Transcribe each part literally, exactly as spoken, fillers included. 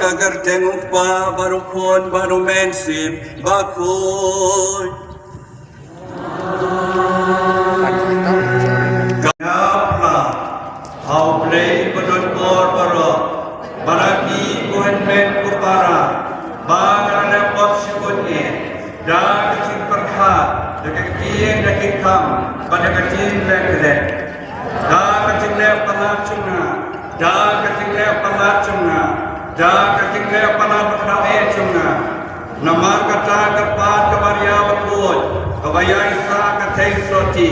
Ka kyrteng U Kpa bad U Khun bad U Mynsiem Bakhuid. Nga pla ha U Blei ba don bor baroh, ba la ki ko hynmen ko para, ba nga la leh pop shibun eh, da ka jingpyrkhat, da ka ktien, da ki kam, bad da ka jingleh klet. Da ka jingleh palat jong nga, da ka jingleh palat jong nga, da ka jingleh palat ba khraw eh jong nga. Namar kata ka kyrpad kaba ria bakhuid, kaba ïaisah ka theisotti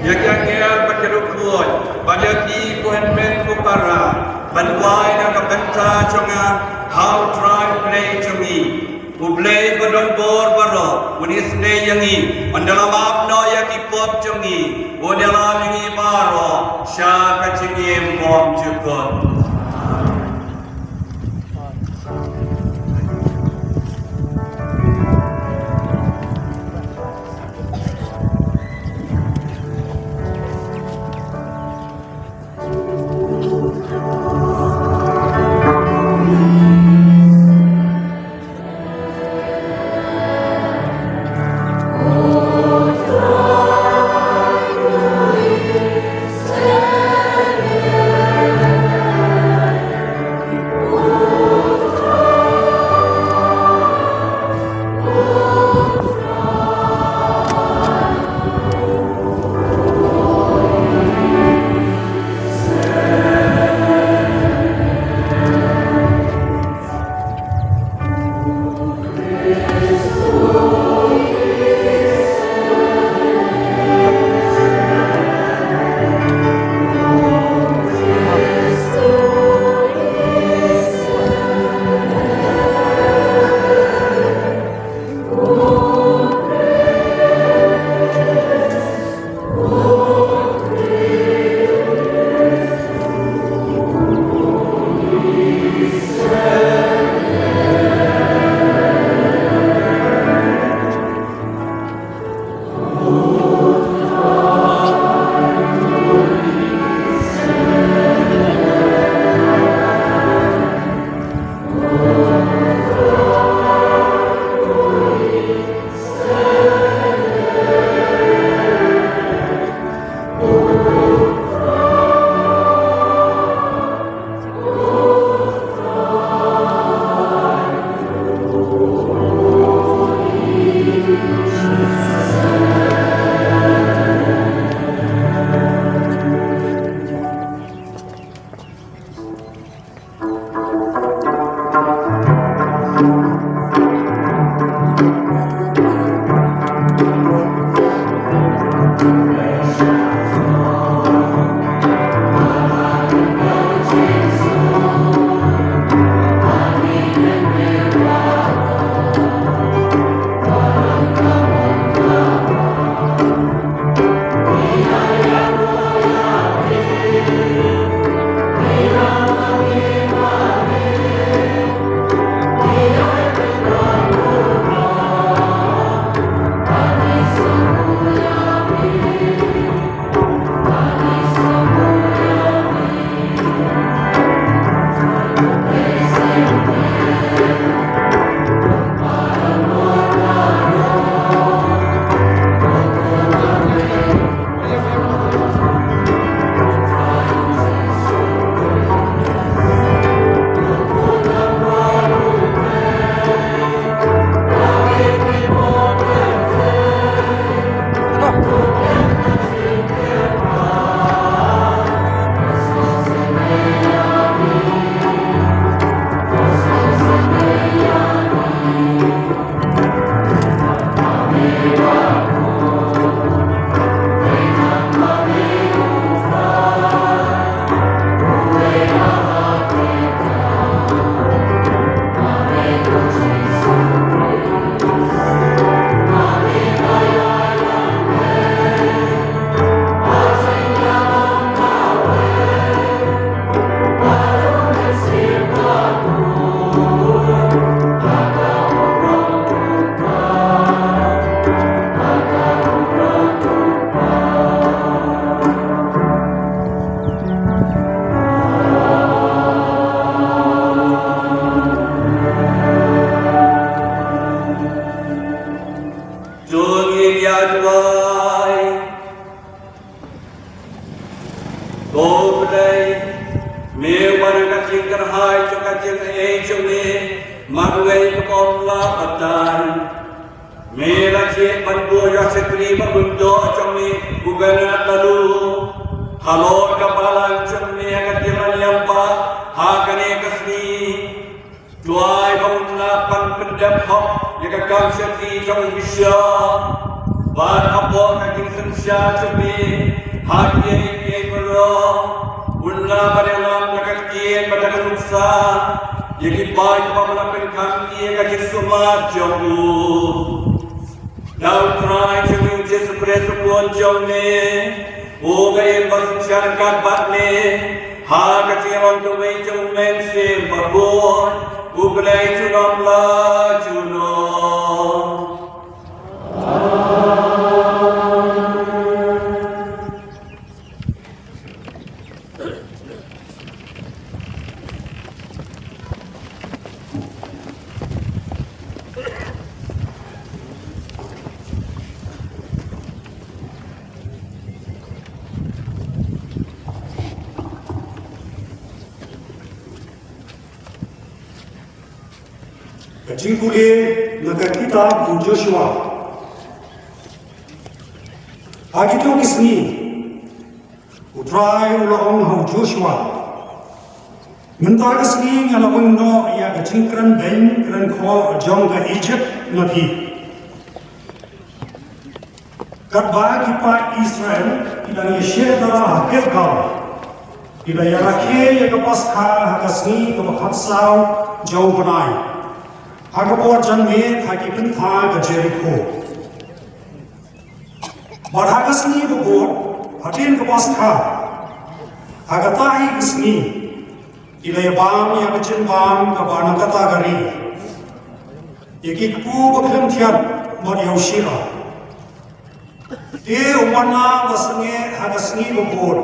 ïa ki angel bad ki riewkhuid, bad ïa ki ko hynmen ko para, ban wai na ka bynta jong nga ha U Trai U Blei jong ngi. U Blei ba don bor baroh un isynei ïa ngi, un da la map noh ïa ki pop jong ngi, un ïalam ïa ngi baroh sha ka jingim bymjukut. Ko Blei, me wan ka jingkyrhai jong ka jingaiei jong me, marwei kaba ym lah batai. Me la jied ban buh ïa u shakri ba bymdoh jong me, u bnat la lu. Halor ka balang jong me ka jingïalam ba ha kane ka sngi. Duwai ba un lah ban pyndep hok ïa ka kam shakri jong u bishop. Bad hapoh ka jingsynshar jong me ha kiei kiei baroh, un lah ban ïalam da ka ktien bad da ka nuksa ïa ki paid kiba la pynkhang ïa ka jingsumar jong u. Da U Trai jong ngi U Jisu Khrist U Khun jong me, uba im bad synshar ryngkat bad me ha ka jinglong kawei jong U Mynsiem Bakhuid, U Blei junom la junom. Ka jingpule na ka kitab u Joshua. Ha kito ki sngi, U Trai u la ong ha u Joshua, mynta ka sngi nga la wan noh ïa ka jingkren beiñ kren khoh jong ka Egypt na phi. Katba ki paid Israel ki dang ïasheh tara ha Gilgal, ki la ïarakhe ïa ka Paskha ha ka sngi kaba khatsaw jong u bnai, ha ka por janmiet ha ki pyntha ka Jerikho. Bad ha ka sngi ba bud hadien ka Paskha, ha kata hi ka sngi, ki la ïabam ïa ka jingbam kaba na kata ka ri, ïa ki kpu ba khlem thiat bad ïa u shira. Te u manna ba sangeh ha ka sngi ba bud.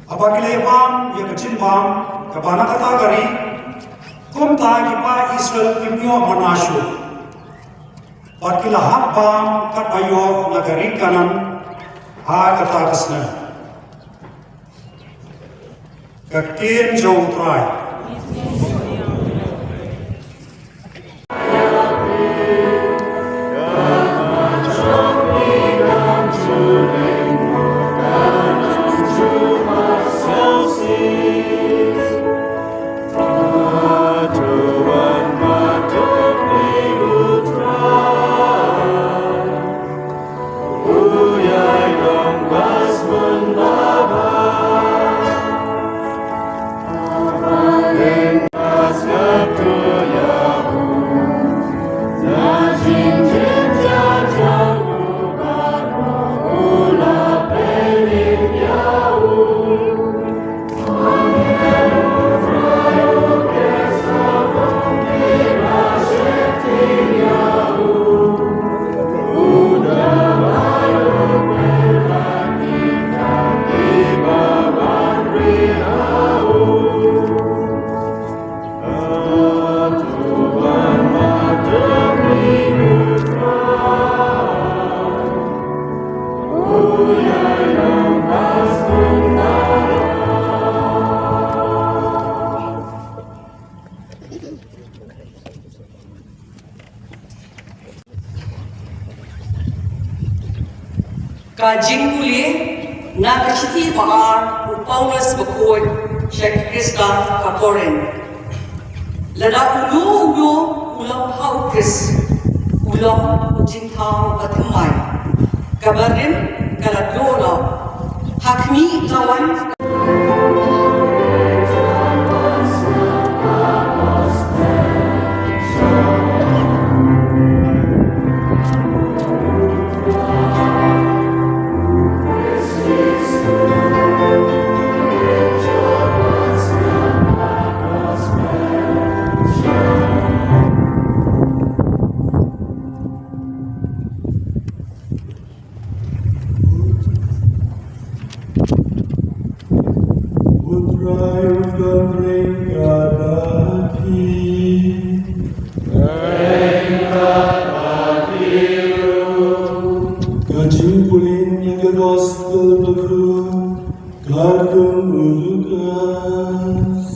Haba ki la ïabam ïa ka jingbam kaba na kata ka ri, kumta ki paid Israel kim ïoh manna shuh. Bad ki la hap bam katba ïoh na ka ri Kanaan ha kata ka snem. Ka ktien jong U Trai. Ka jingpule na ka shithi ba ar u Paulus bakhuid sha ki Khristan ha Korinth. Lada uno uno u long ha u Khrist, u long u jingthaw bathymmai. Kaba rim ka la duh noh. Ha khmih, la wan. U Trai u don ryngkat bad phi. Ka jingpule na ka Gospel bakhuid Bad kum u Lukas.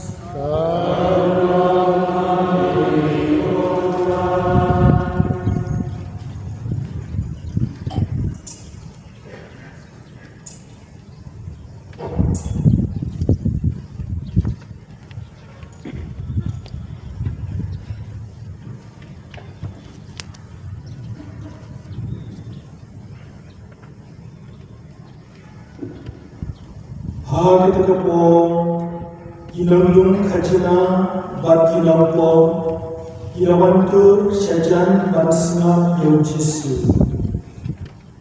Ha kata ka por, ki nonglum khajna bad ki nongpop ki la wan tur shajan ban sngap ïa u Jisu.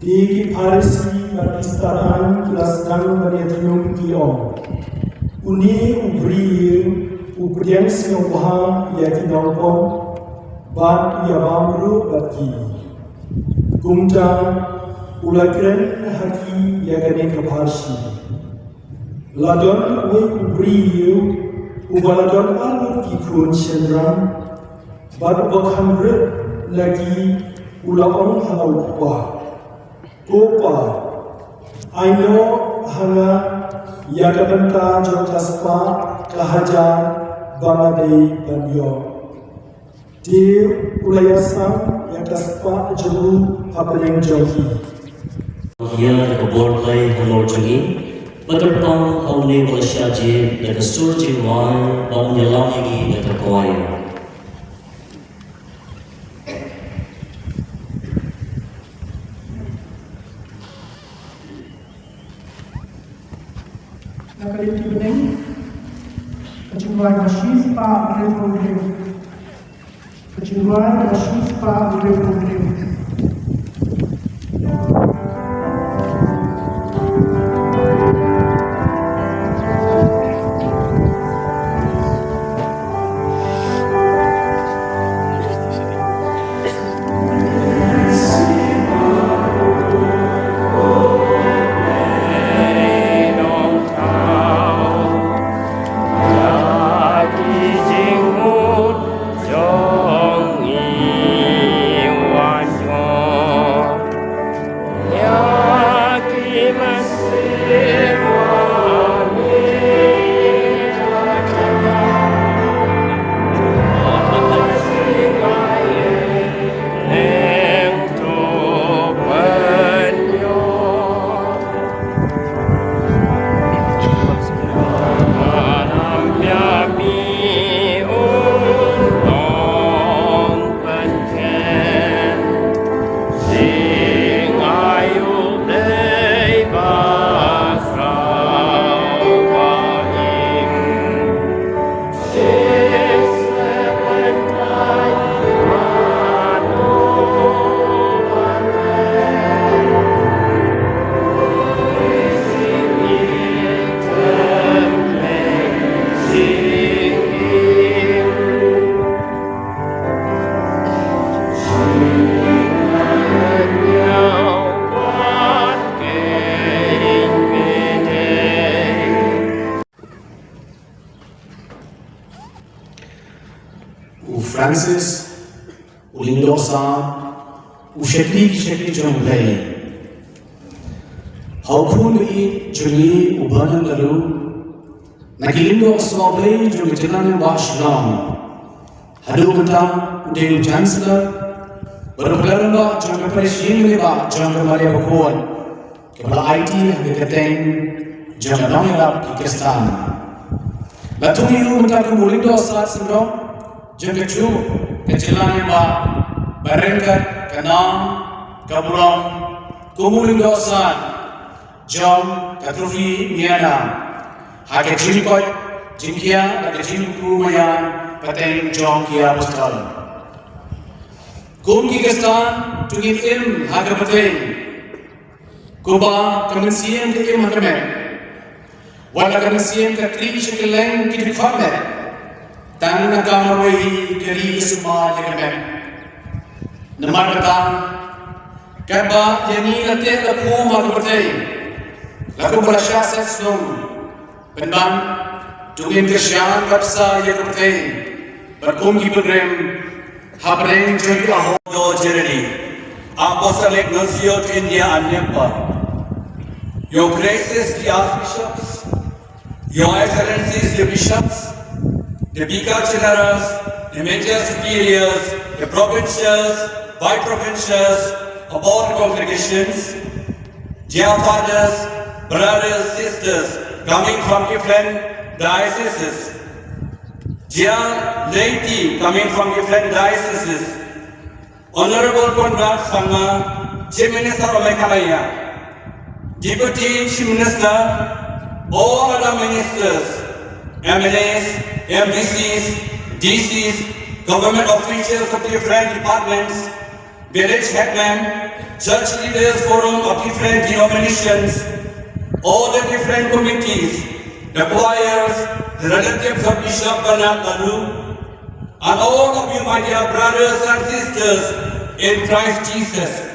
Te ki Pharisi bad ki stad aiñ ki la sdang ban ïatynñum, ki ong, "Une u briew u pdiang sngewbha ïa ki nongpop bad u ïabam ruh bad ki. Kumta u la kren ha ki ïa kane ka pharshi." La don uwei u briew uba la don arngut ki khun shynrang, bad uba kham rit na ki u la ong ha u kpa, "Ko pa, ai noh ha nga ïa ka bynta jong ka spah ka hajar ba nga dei ban ïoh." Te u la ïasam ïa ka spah jong u hapdeng jong ki. Ïa ka bor Blei halor jong ngi. Bad kyrpang ha une uba la shah jied da ka sur jingrwai ba un ïalam ïa ngi da ka kwai. Na ka liang ki bneng, ka jingrwai ka shispah hynriew phew hynriew. Ka jingrwai ka shispah hynriew phew hynriew. U Francis, u Lyngdoh Sad, u shakri ki shakri jong U Blei. Ha u khun ba ïeit jong ngi u Bernard Laloo, na ki lyngdoh sawdong jong ka jylla lyngba Shillong, haduh mynta u dei u Chancellor bad u Palar Rangbah jong ka Parish Ïing Rangbah jong ka Maria Bakhuid, kaba la aiti ha ka kyrteng jong ka nongïarap ki Khristan. La thung ïa u mynta kum u Lyngdoh Sad Syndon jong ka juh ka jylla lyngba, ba ryngkat ka nam ka burom kum u Lyngdoh Sad jong ka Trophy Miana ha ka jingkoit jingkhiah bad ka jingkyrkhu maïan pateng jong ki apostol. Kum ki Khristan to ngin im ha ka pyrthei kumba ka mynsiem ka im ha ka met, wat la ka mynsiem ka kri sha kylleng ki dkhot met, tang na ka marwei ka ri ka sumar ïa ka met. Namar kata, katba ïa ngi la teh la khum ha ka pyrthei, la kumba la shah set shnong, pynban to ngin kyrshan bad bsa ïa ka pyrthei bad kum ki pilgrim hapdeng jong ki Ahom. Dr. Jeremy, Apostolic Nuncio to India and Nepal. Your Graces, the Archbishops, Your Excellencies, the bishops, the Vicar Generals, the Major Superiors, the provincials, vice provincials of all the congregations, dear fathers, brothers, sisters coming from different dioceses, dear laity coming from different dioceses, Honorable Conrad Sangma, Chief Minister of Meghalaya, Deputy Chief Minister, all other ministers, M L As, M D Cs, D Cs, government officials of different departments, village headmen, church leaders forum of different denominations, all the different committees, the choirs, the relatives of Bishop Bernard Lalu, and all of you, my dear brothers and sisters in Christ Jesus.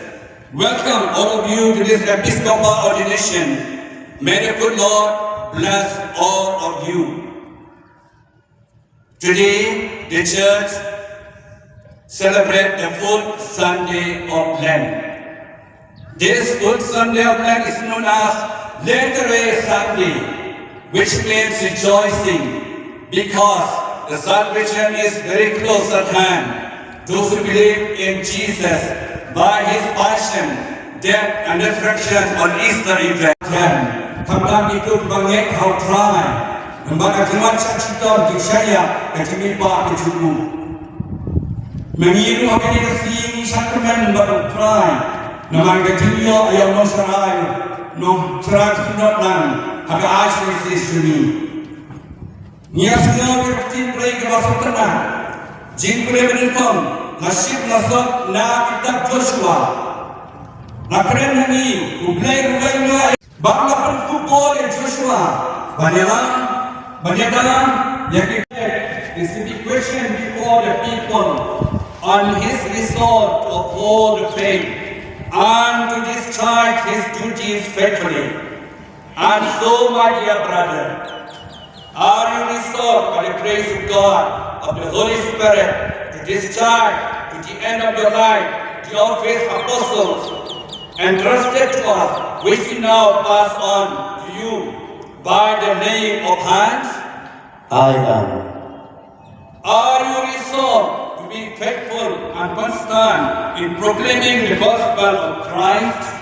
Welcome all of you to this Episcopal ordination. May the good Lord bless all of you. Today, the church celebrate the fourth Sunday of Lent. This fourth Sunday of Lent is known as Laetare Sunday, which means rejoicing, because the salvation is very close at hand. Those who believe in Jesus by his passion, death, and resurrection on Easter event. Khamtam ito bangek hau trai. Namar ka jingwan sha chitom jingshaya ka jingmihpat ka jingmut. Mengiru ha kane ka sngi ngi shakmen bad U Trai. Namar ka jingïoh ïa u nongshakri, nongshakri synod lang ha ka archdiocese jong ngi. Ngi ïa sngew ïa ka ktien Blei kaba sngewtynnat. Jingpule ba nyngkong la shim la sot na kitab Joshua. La kren ha ngi, U Blei u la ïoh Bad la pynkup bor ïa Joshua ban ïalam, ban ïada ïa ki, is to be questioned before the people on his resolve to uphold the faith and to discharge his duties faithfully. And so, my dear brother, are you resolved by the grace of God, of the Holy Spirit, to discharge to the end of your life the office of apostles entrusted to us, which we now pass on to you by the laying of hands? I am. Are you resolved to be faithful and constant in proclaiming the gospel of Christ?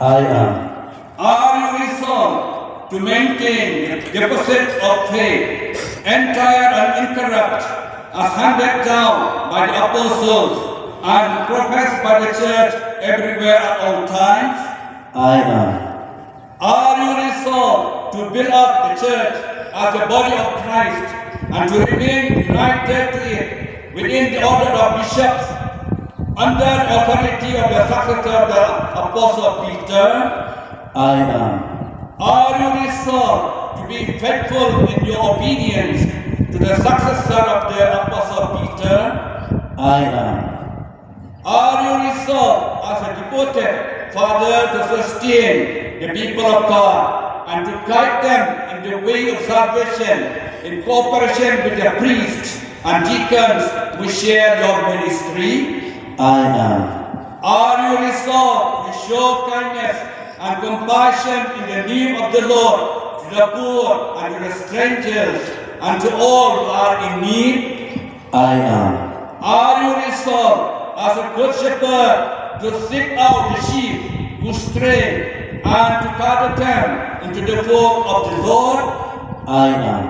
I am. Are you resolved to maintain the deposit of faith, entire and incorrupt, as handed down by the apostles and professed by the church everywhere at all times? I am. Are you resolved to build up the church as the body of Christ and to remain united to it within the order of bishops under the authority of the successor of the Apostle Peter? I am. Are you resolved to be faithful in your obedience to the successor of the Apostle Peter? I am. Are you resolved as a devoted father to sustain the people of God and to guide them in the way of salvation in cooperation with the priests and deacons who share your ministry? I am. Are you resolved to show kindness and compassion in the name of the Lord to the poor and to the strangers and to all who are in need? I am. Are you resolved as a good shepherd to seek out the sheep who stray and to gather them into the fold of the Lord? I am.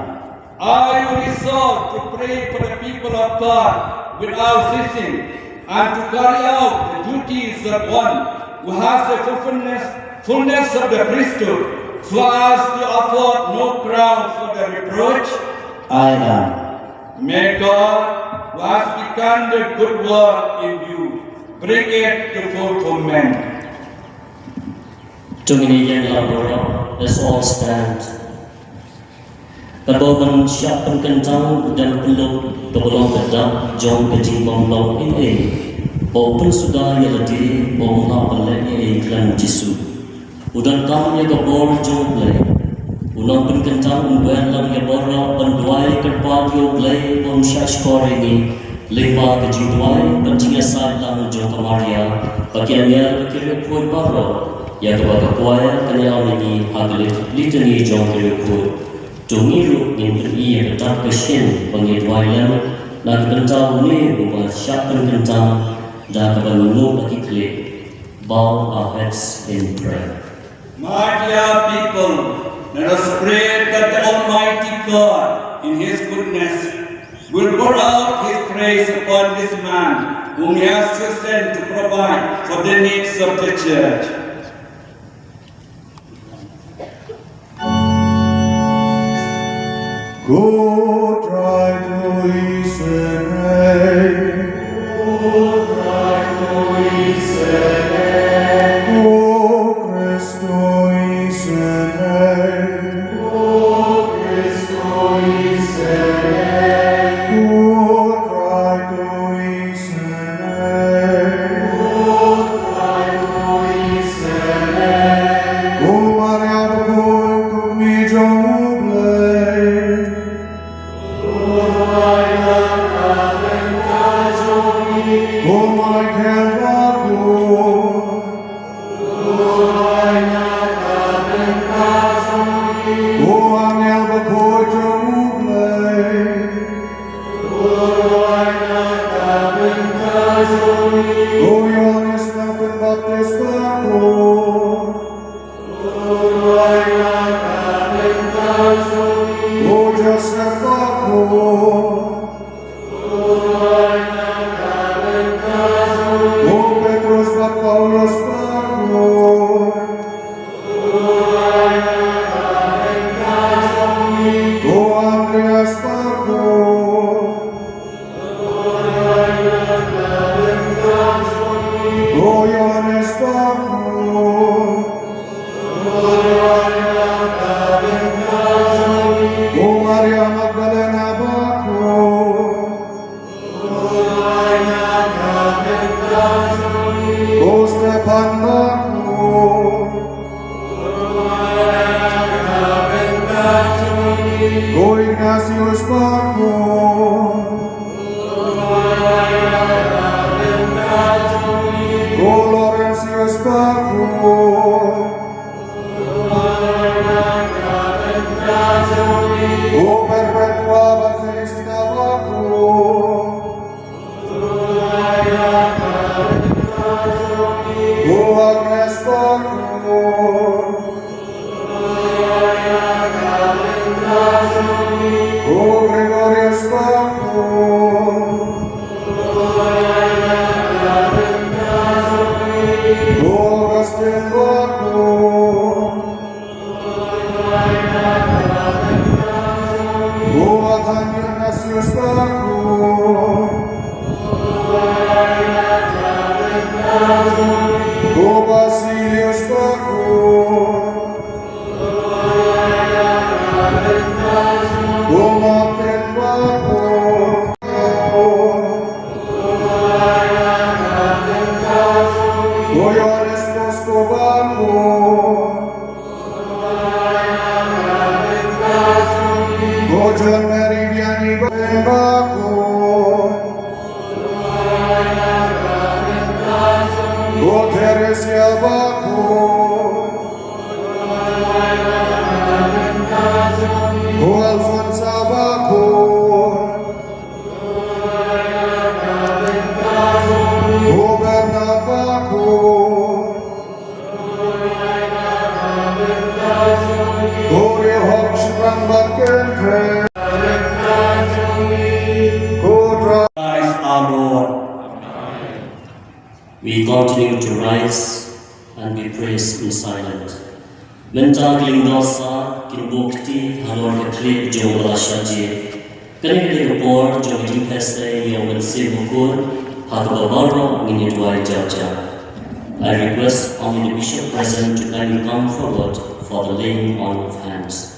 Are you resolved to pray for the people of God without ceasing and to carry out the duties of one who has the fullness, fullness of the priesthood, so as to afford no ground for the reproach? I am. May God, who has begun the good work in you, bring it to fulfillment. To ngin ïeng lang baroh, let's all stand. Katba u ban shah pynkyntang u dang pynlut kaba long ka dak jong ka jingbym long ei ei, ba u pynsuda ïa lade ba um lah ban leh ei ei khlem U Jisu. U donkam ïa ka bor jong U Blei. U nongpynkyntang un wer lang ïa baroh ban duwai kyrpad ïa U Blei ba un shahshkor ïa ngi. Lyngba ka jingduwai bad jingïasaid lang jong ka Maria bad ki angel bad ki riewkhuid baroh, ïa kaba ka choir kan ïalam ïa ngi ha ka lit-, litany jong ki riewkhuid. To ngi ruh ngin pyni ïa ka dak ka shin ba ngi duwai lem na ka bynta une uba shah pynkyntang da kaba nguh la ki khlieh. Bow our heads in prayer. My dear people, let us pray that the Almighty God, in His goodness, will pour out His grace upon this man whom He has chosen to provide for the needs of the church. Ko Trai, to isynei. Ko Trai, to isynei. Ko Khrist, to isynei. Ko Khrist, to isynei. Ko Trai, to isynei. Ko Maria bakhuid, kum jong U Blei. Ko Michael bakhuid. Ko angel bakhuid jong U Blei. Ko Ïoannis Nongpynbaptis bakhuid. Ko Joseph bakhuid. Ko Petrus bad Paulus bakhuid. Ko Andreas bakhuid. Ko Ïoannis bakhuid. Ko Maria Magdalena bakhuid. Ko Stephan bakhuid. Ko Ignatius bakhuid. Ko Laurentius bakhuid. Ko Perpetua bad Felicita bakhuid. Ko Agnes bakhuid. Ko Gregorius bakhuid. Ko Augustine bakhuid. Ko Athanasius bakhuid. Ko Basilius bakhuid. Ko Martin bakhuid. Ko Ïoannis Bosco bakhuid. Ko John Mary Vianney bakhuid. Ko Theresia bakhuid. Ko Alfonsa bakhuid. Ko Bernard bakhuid. Ko Rehok Shipang bad Kynthei. Ko Trai. Christ our Lord. We continue to rise and we praise in silence. Mynta ki lyngdoh sah kin buh kti halor ka khlieh jong u ba la shah jied. Kane ka dei ka por jong ka jingpynïaid ïa u Mynsiem Bakhuid, ha kaba baroh ngin ïa duwai jar jar. I request only the bishop present to kindly come forward for the laying on of hands.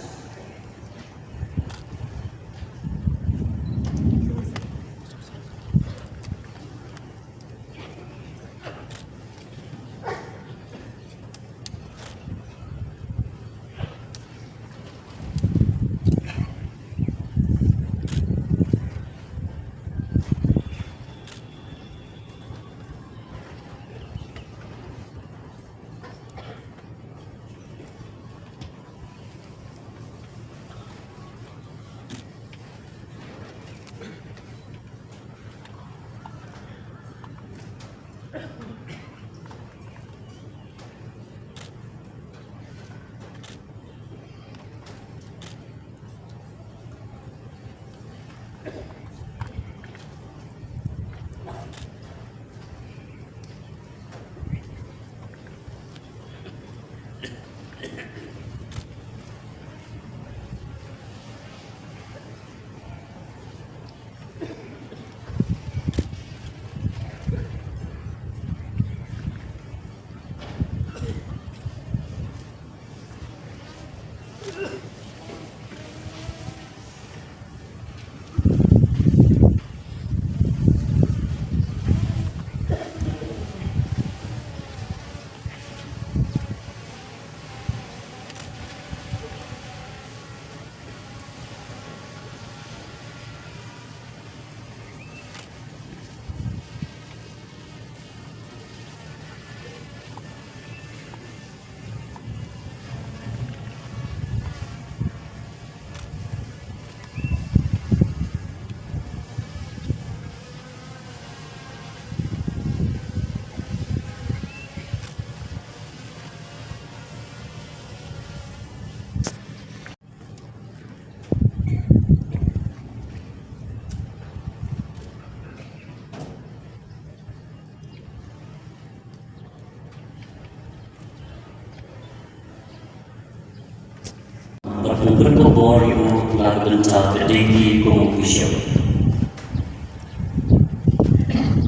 Pynpaw bor ïa u na ka bynta ka deiki kum u bishop.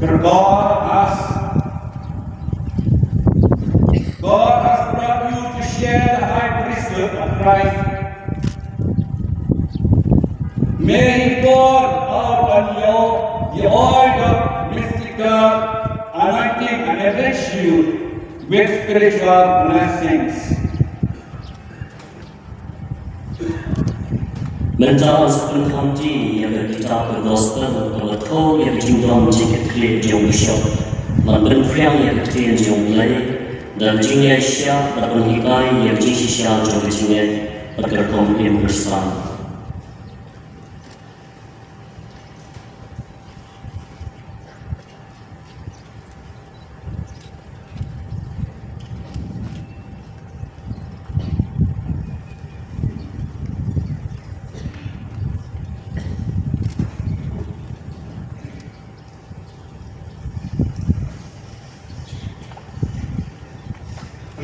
For God has, God has brought you to share the high priesthood of Christ. May He pour out on you the oil of mystical anointing and enrich you with spiritual blessings. Mynta sa pynkham ïa ka kitab ka gospel kaba thoh ïa ka jingdon jingkitkhlieh jong u bishop. Ban pynphriang ïa ka ktien jong U Blei da ka jingïaishah, da pynhikai ïa ka jingshisha jong ka jingngeit bad ka rukom im Khristan.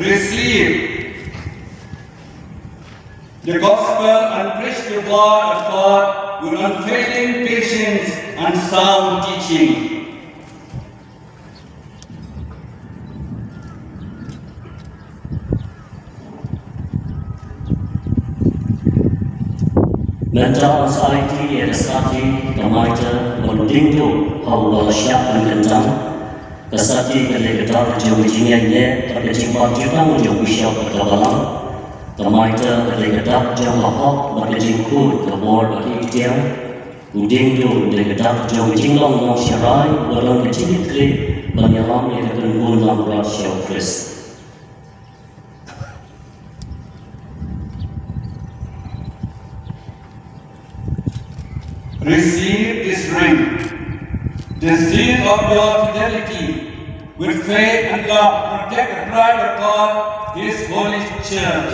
Receive the gospel and preach the word of God with unfailing patience and sound teaching. Mynta sa aiti ïa ka sati ka maita ban ding duh ha u ba la shah ban kyntang. Ka sati ka dei ka dak jong ka jingïaineh bad ka jingbam jutang jong u bishop bad ka balang. Ka maita ka dei ka dak jong ka hok bad ka jingkhuid, ka bor bad ka iktiang. U ding duh u dei ka dak jong ka jinglong nongsharai, ba long ka jingkitkhlieh ban ïalam ïa ka kynhun langbrot sha u Khrist. Receive this ring, the seal of your fidelity. With faith and love, protect the bride of God, His holy church.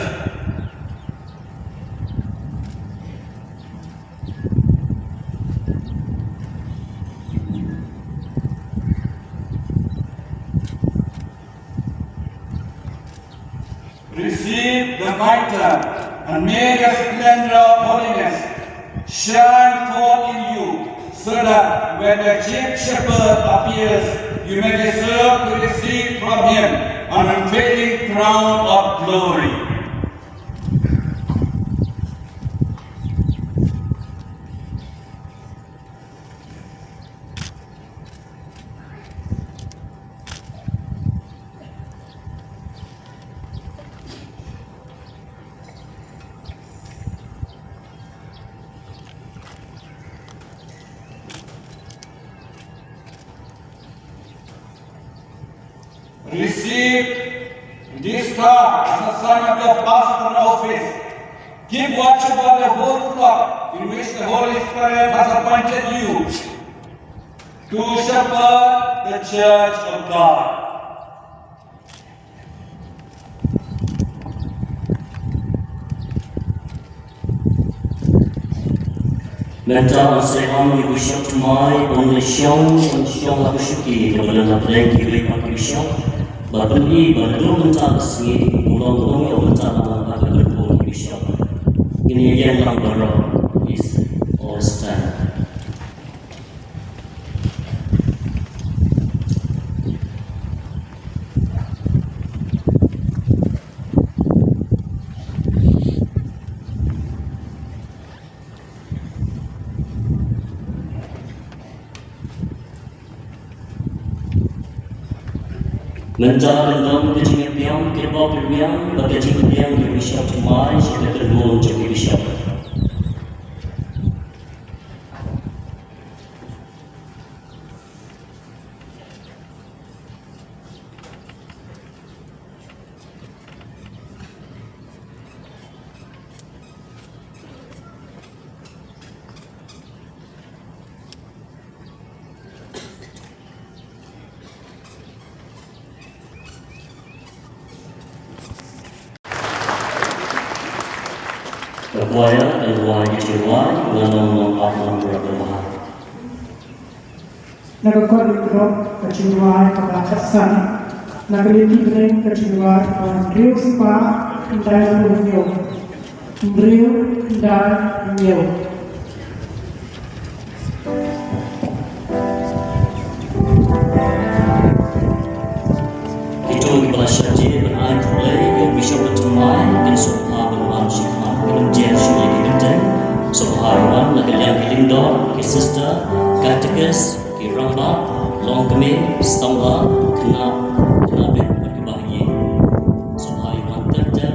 Receive the mitre, and may the splendor of holiness shine forth in you, so that when the chief shepherd appears, you may deserve to receive from him an unfailing crown of glory. Receive this star as a sign of your pastoral office. Keep watch over the whole flock in which the Holy Spirit has appointed you to shepherd the church of God. Mynta sa ïa u Bishop Thymmai un leit shong, un shong ha ka shuki kaba don hapdeng kiwei pat ki bishop, bad pyn-i ba naduh mynta ka sngi un long, un long ïa u mynta lang ha ka kynhun ki bishop. Ngin ïa ïeng lang baroh. Please all stand. Mynta ka long ka jingïapiang, ka bok ka biang, bad ka jingïapiang ïa u Bishop Thymmai sha ka kynhun jong ki bishop. Ka choir kan rwai ka jingrwai Nga Nong Nongap Nongkhreh Nongkhreh. Na ka kot Ri Kdok ka jingrwai kaba khatsan. Na ka lynti bneng ka jingrwai kaba hynriew spah khyndai phew hynñiew. Hynriew khyndai hynñiew. Kito kiba la shah jied ban ai khublei ïa u Bishop Bathymmai, kin sngewbha ban wan sha khmat, kin ym jer shuh ïa ki kyrteng. Sngewbha ïa wan na ka liang ki lyngdoh, ki sister, katekis, ki rangbah, longkmie, samla, khynnah, khynnah bit bad kiba ha ïing. Sngewbha ïa wan ter ter.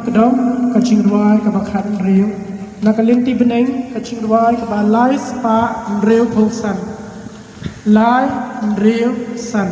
Kdom, ka jingrwai kaba khathynriew. Na ka lynti bneng, ka jingrwai kaba lai spah hynriewphew san. Lai hynriew san.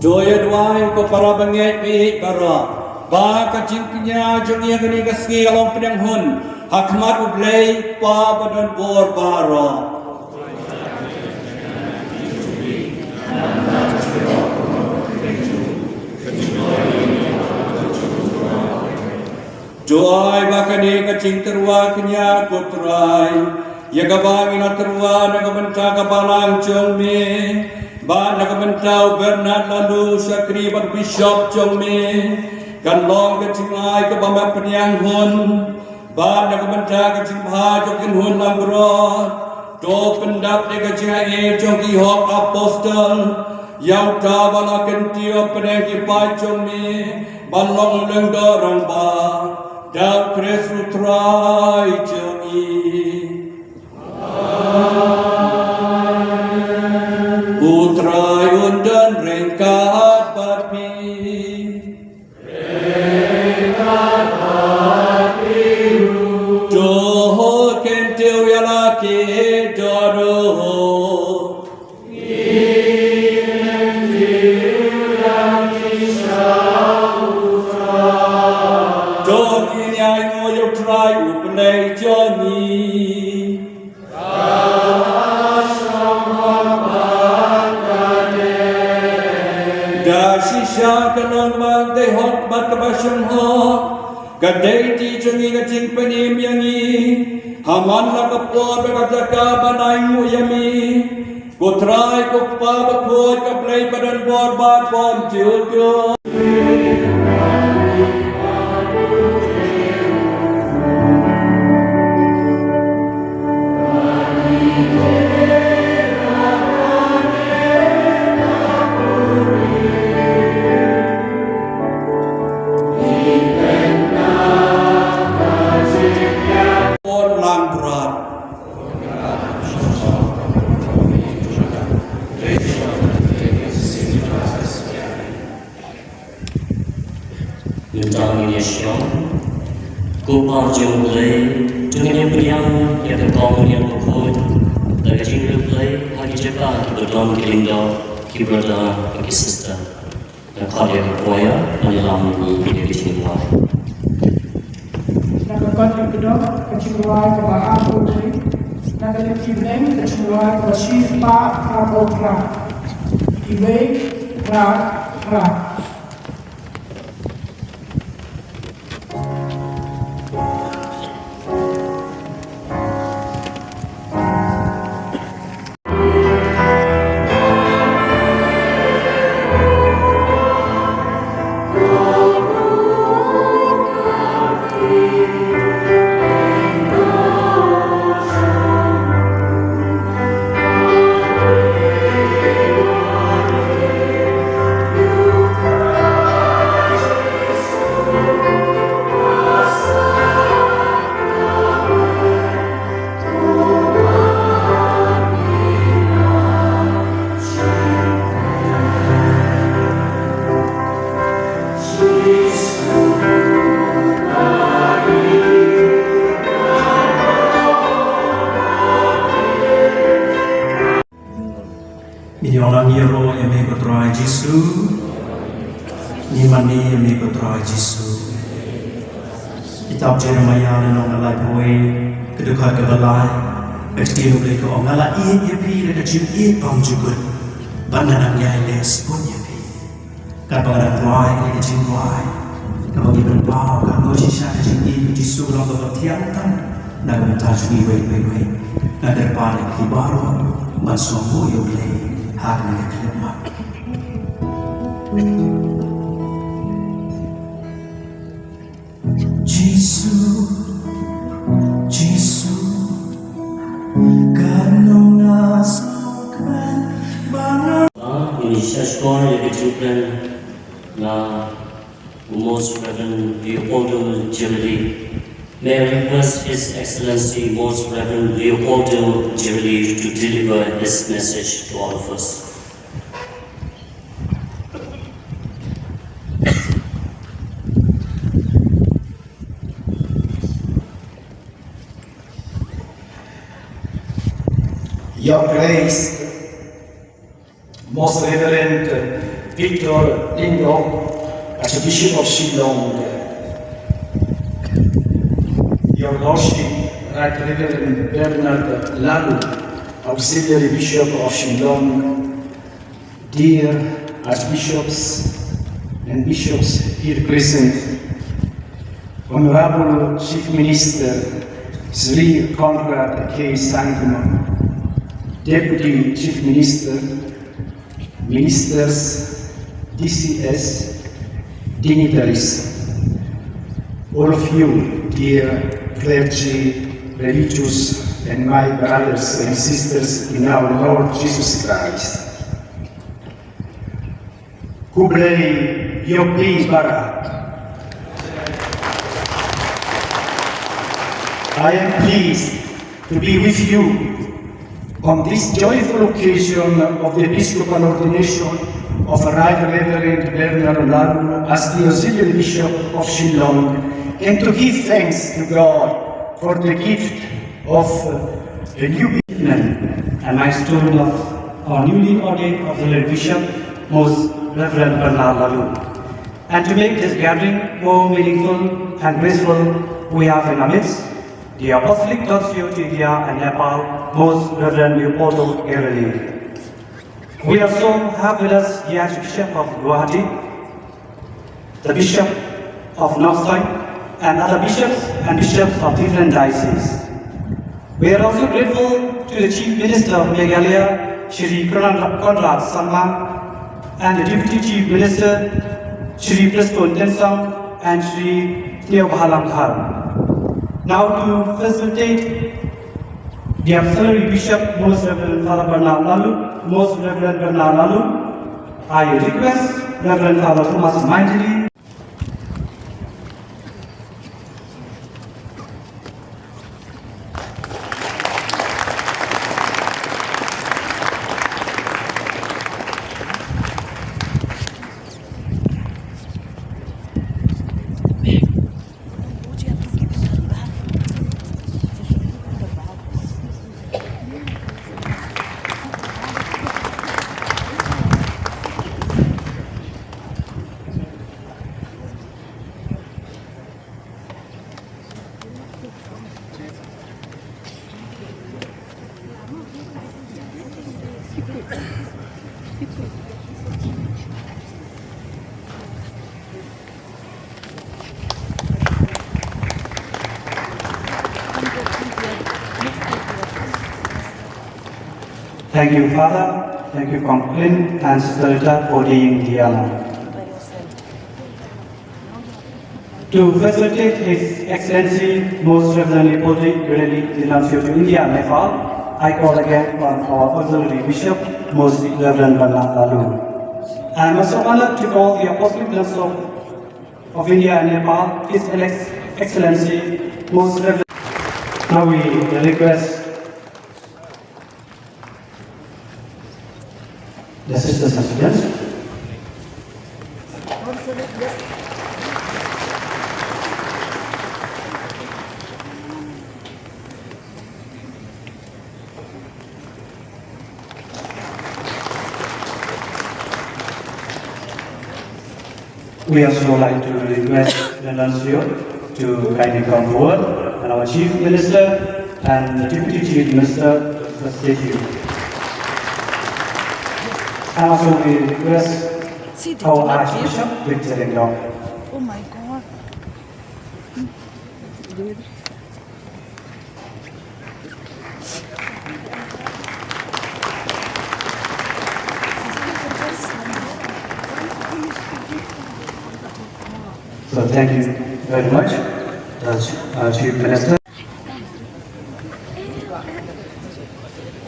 To ïa duwai ko para bangeit baieit baroh, ba ka jingkñia jong ngi ha kane ka sngi ka long pdiang hun ha khmat U Blei Kpa badonbor baroh. To ai ba kane ka jingtyrwa kñia, ko Trai, ïa kaba ngi la tyrwa na ka bynta ka balang jong me, bad na ka bynta u Bernard Lalu, shakri bad bishop jong me, kan long ka jingai kaba me pdiang hun, bad na ka bynta ka jingbha jong ki kynhun langbrot. To pyndap ïa ka jingaiei jong ki hok apostol, ïa uta ba la kyntiew pdeng ki paid jong me ban long u lyngdoh rangbah, da U Khrist U Trai jong ngi. U Trai un don ryngkat bad phi. To kyntiew ïa la ki dohnud. To ngin ïainguh ïa U Trai U Blei jong ngi. Da shisha ka nongwang dei hok bad kaba shong hok, ka dei ti jong ngi ka jingpynim ïa ngi ha man la ka por bad ka jaka ban ainguh ïa me, ko Trai, ko Kpa bakhuid, ka Blei badonbor bad bymjukut. Langbrot. Mynta ngin ïa shong. Ko Pa jong U Blei, to ngin ïa pdiang ïa ka kong ïa ka khuid da ka jingriewblei ha ki jaka kiba don ki lyngdoh, ki brother bad ki sister. Nga khot ïa ka choir ban ïalam ïa ka jingduwai. Na ka kot ka kdor ka jingduwai kaba arphew hynriew, na ka lyngkot bneng ka jingduwai kaba shispah arphew phra. Iwei, phra, phra. Ngi ïoh nang ïaroh ïa me ko Trai Jisu. Ngi mane ïa me ko Trai Jisu. Kitab Jeremaïah lynnong ba laiphew wei, ka dkhot kaba lai, ka ktien U Blei ka ong, nga la ïeit ïa phi da ka jingïeit bymjukut, bad nga dang ïai leh sbun ïa phi. Katba nga dang duwai ïa ka jingduwai kaba ngi pynpaw, katno shisha ka jingïeit U Jisu ka long kaba thiang tam na ka bynta jong ngi iwei pa iwei. Nga kyrpad ïa phi baroh ban sngewbha ïa U Blei ha kane ka khyllipmat. Jisu, Jisu, katno nga sngewkmen ba nga. Ah, ngin sa shkor ïa ka jingkren na u Most Reverend Leopoldo Jirali. May I request His Excellency Most Reverend Leopoldo Jirali to deliver his message to all of us. Your Grace, Most Reverend Victor Lyngdoh, Archbishop of Shillong. Your Lordship, Right Reverend Bernard Laloo, Auxiliary Bishop of Shillong, dear Archbishops and Bishops here present, Honorable Chief Minister Shri Conrad K Sangma, Deputy Chief Minister, Ministers, D C S, dignitaries, all of you, dear clergy, religious, and my brothers and sisters in our Lord Jesus Christ. Khublei ïa phi baroh. I am pleased to be with you on this joyful occasion of the episcopal ordination of Right Reverend Bernard Laloo as the Auxiliary Bishop of Shillong, and to give thanks to God for the gift of a new beginning, a milestone of our newly ordained Auxiliary Bishop, Most Reverend Bernard Laloo. And to make this gathering more meaningful and graceful, we have in our midst the Apostolic Nuncio to India and Nepal, Most Reverend Leopoldo Gerelli. We also have with us the Archbishop of Guwahati, the Bishop of Noksoi, and other bishops and bishops of different diocese. We are also grateful to the Chief Minister of Meghalaya, Shri Conrad Conrad Sangma, and the Deputy Chief Minister, Shri Prestone Tynsong and Shri Sniawbhalang Dhar. Now to facilitate the Auxiliary Bishop, Most Reverend Father Bernard Laloo, Most Reverend Bernard Laloo, I request Reverend Father Thomas Maindili. Thank you, Father. Thank you, Conclin and Sister Rita, for doing the honor. To facilitate His Excellency Most Reverend Leopoldo Gerelli, the Nuncio to India, Nepal, I call again on our Auxiliary Bishop, Most Reverend Bernard Laloo. I am also honored to call the Apostolic Nuncio of India and Nepal, His Alex-, Excellency Most Reverend. Now we request the sisters and students. We also like to request the Nuncio to kindly come forward, and our Chief Minister and the Deputy Chief Minister to the stage. And also we request our Archbishop Victor Lyngdoh. Oh my God. So thank you very much, uh, Ch-, uh, Chief Minister.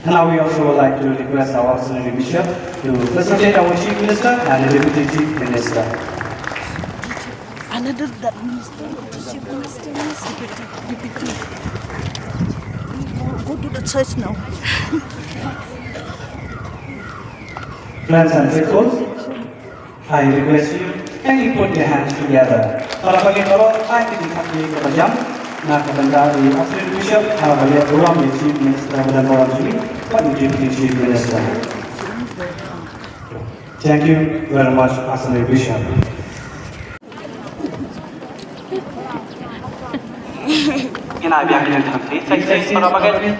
And now we also would like to request our Auxiliary Bishop to facilitate our Chief Minister and the Deputy Chief Minister. Another that minister, chief minister, minister, deputy, deputy. Go, go to the church now. Friends and faithfuls, I request you, kindly put your hands together. Para bagi para, ai ki dikhat ki kaba jam, na ka bynta i Auxiliary Bishop, para bagi burom i Chief Minister, bagi burom i Deputy Chief Minister. Thank you very much, Assembly Bishop. Ina biang kin thang ti, sai sai para bagai.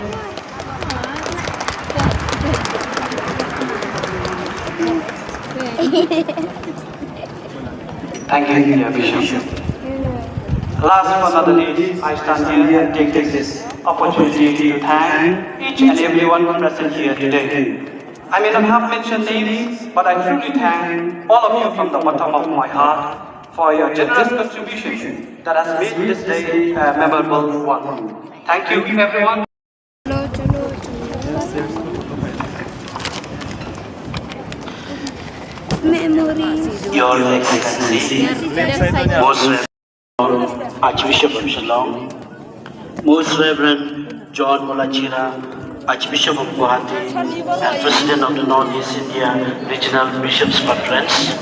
Thank you, dear Bishop. Last but not the least, I stand here and take this opportunity to thank each and everyone present here today. I may not have mentioned names, but I truly thank all of you from the bottom of my heart for your generous contribution that has made this day a memorable one. Thank you, everyone. Memories. Your Excellency, most Archbishop of Shillong, Most Reverend John Molachira, Archbishop of Guwahati and President of the Northeast India Regional Bishops Conference,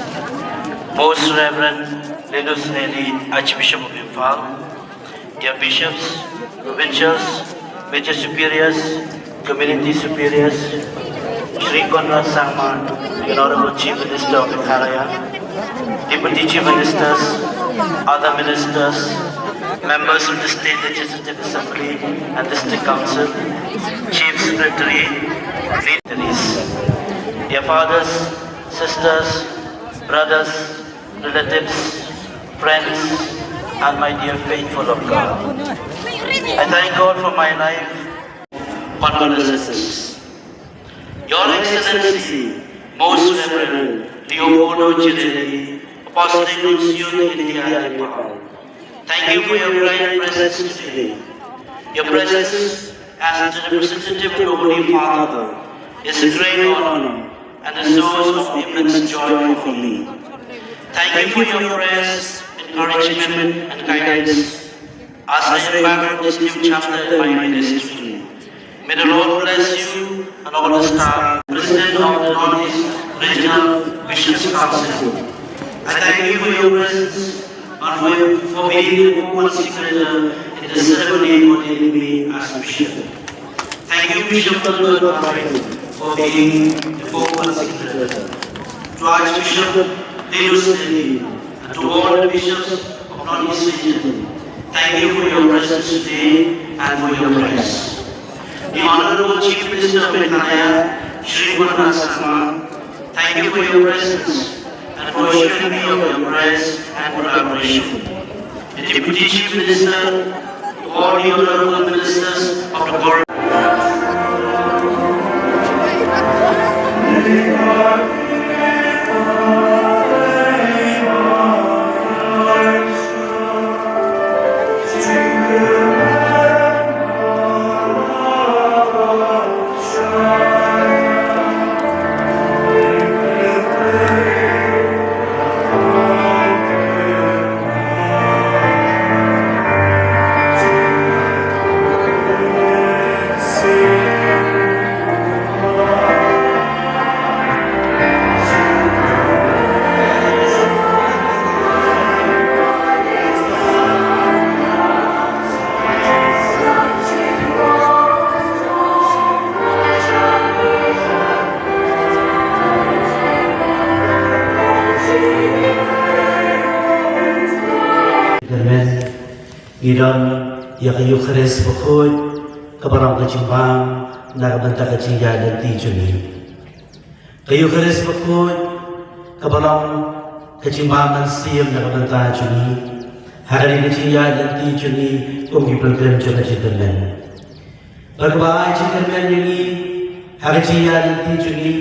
Most Reverend Linus Neli, Archbishop of Imphal, dear bishops, provincials, major superiors, community superiors, Shri Conrad Sangma, the Honorable Chief Minister of Meghalaya, Deputy Chief Ministers, other ministers, members of the State Legislative Assembly and District Council, Chief Secretary, dignitaries, dear fathers, sisters, brothers, relatives, friends, and my dear faithful of God. I thank God for my life. Condolences. Your Excellency, Most Reverend Leopoldo Chileli, Apostolic Nuncio in India and Nepal. Thank you for your kind presence today. Your presence as the representative of the Holy Father is a great honor and a source of immense joy for me. Thank you for your prayers, encouragement, and guidance as I embark on this new chapter in my ministry. May the Lord bless you and all the staff, President of the Northeast Regional Bishops Council. I thank you for your presence and for, for being the Pope Consecrator in the ceremony ordaining me as Bishop. Thank you, Bishop Tolbert Barrio, for being the Pope Consecrator. To Archbishop Linus Neli, and to all the bishops of Northeast Region, thank you for your presence today and for your prayers. The Honorable Chief Minister of Meghalaya, Shri Conrad Sangma, thank you for your presence and for assuring me of your prayers and collaboration. The Deputy Chief Minister, to all the honorable ministers of the government. Ngi don ïa ka Eukharist bakhuid kaba long ka jingbam na ka bynta ka jingïaid lynti jong ngi. Ka Eukharist bakhuid kaba long ka jingbam mynsiem na ka bynta jong ngi ha kane ka jingïaid lynti jong ngi kum ki pilgrim jong ka jingkyrmen. Bad kaba ai jingkyrmen ïa ngi ha ka jingïaid lynti jong ngi,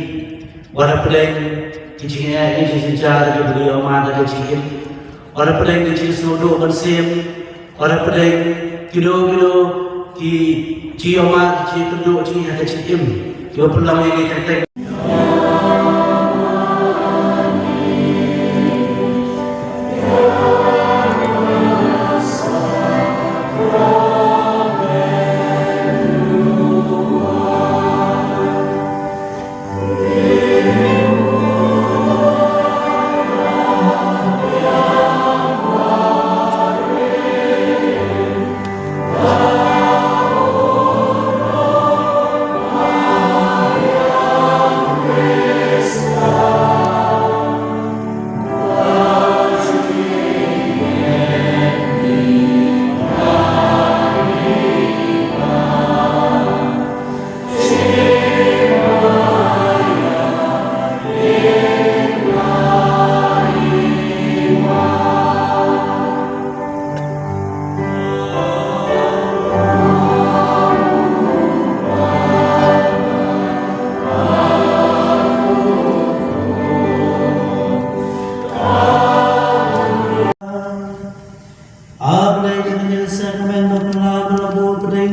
wat hapdeng ki jingeh ki jingjynjar kiba ngi ïohmad ha ka jingim, wat hapdeng ki jingsngewduh mynsiem, wat hapdeng kino kino ki jingïohmad ki jingkynduh jong ngi ha ka jingim kiba pynlong ïa ngi teng teng.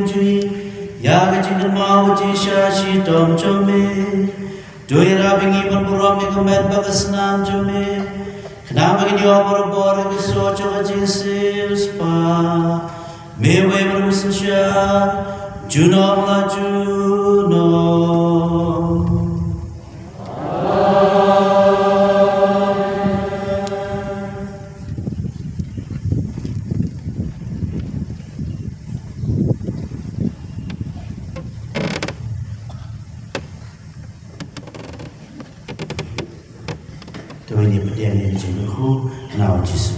Jong ngi, ïa ka jingkynmaw ka jingshisha shitom jong me. To ïarap ïa ngi ban burom ïa ka met bad ka snam jong me, khnang ba ngin ïoh barabor ïa ka soh jong ka jingsiewspah. Me wei ban ym synshar junom la junom. To ngin ïa pdiang ïa ka jingkyrkhu na U Jisu.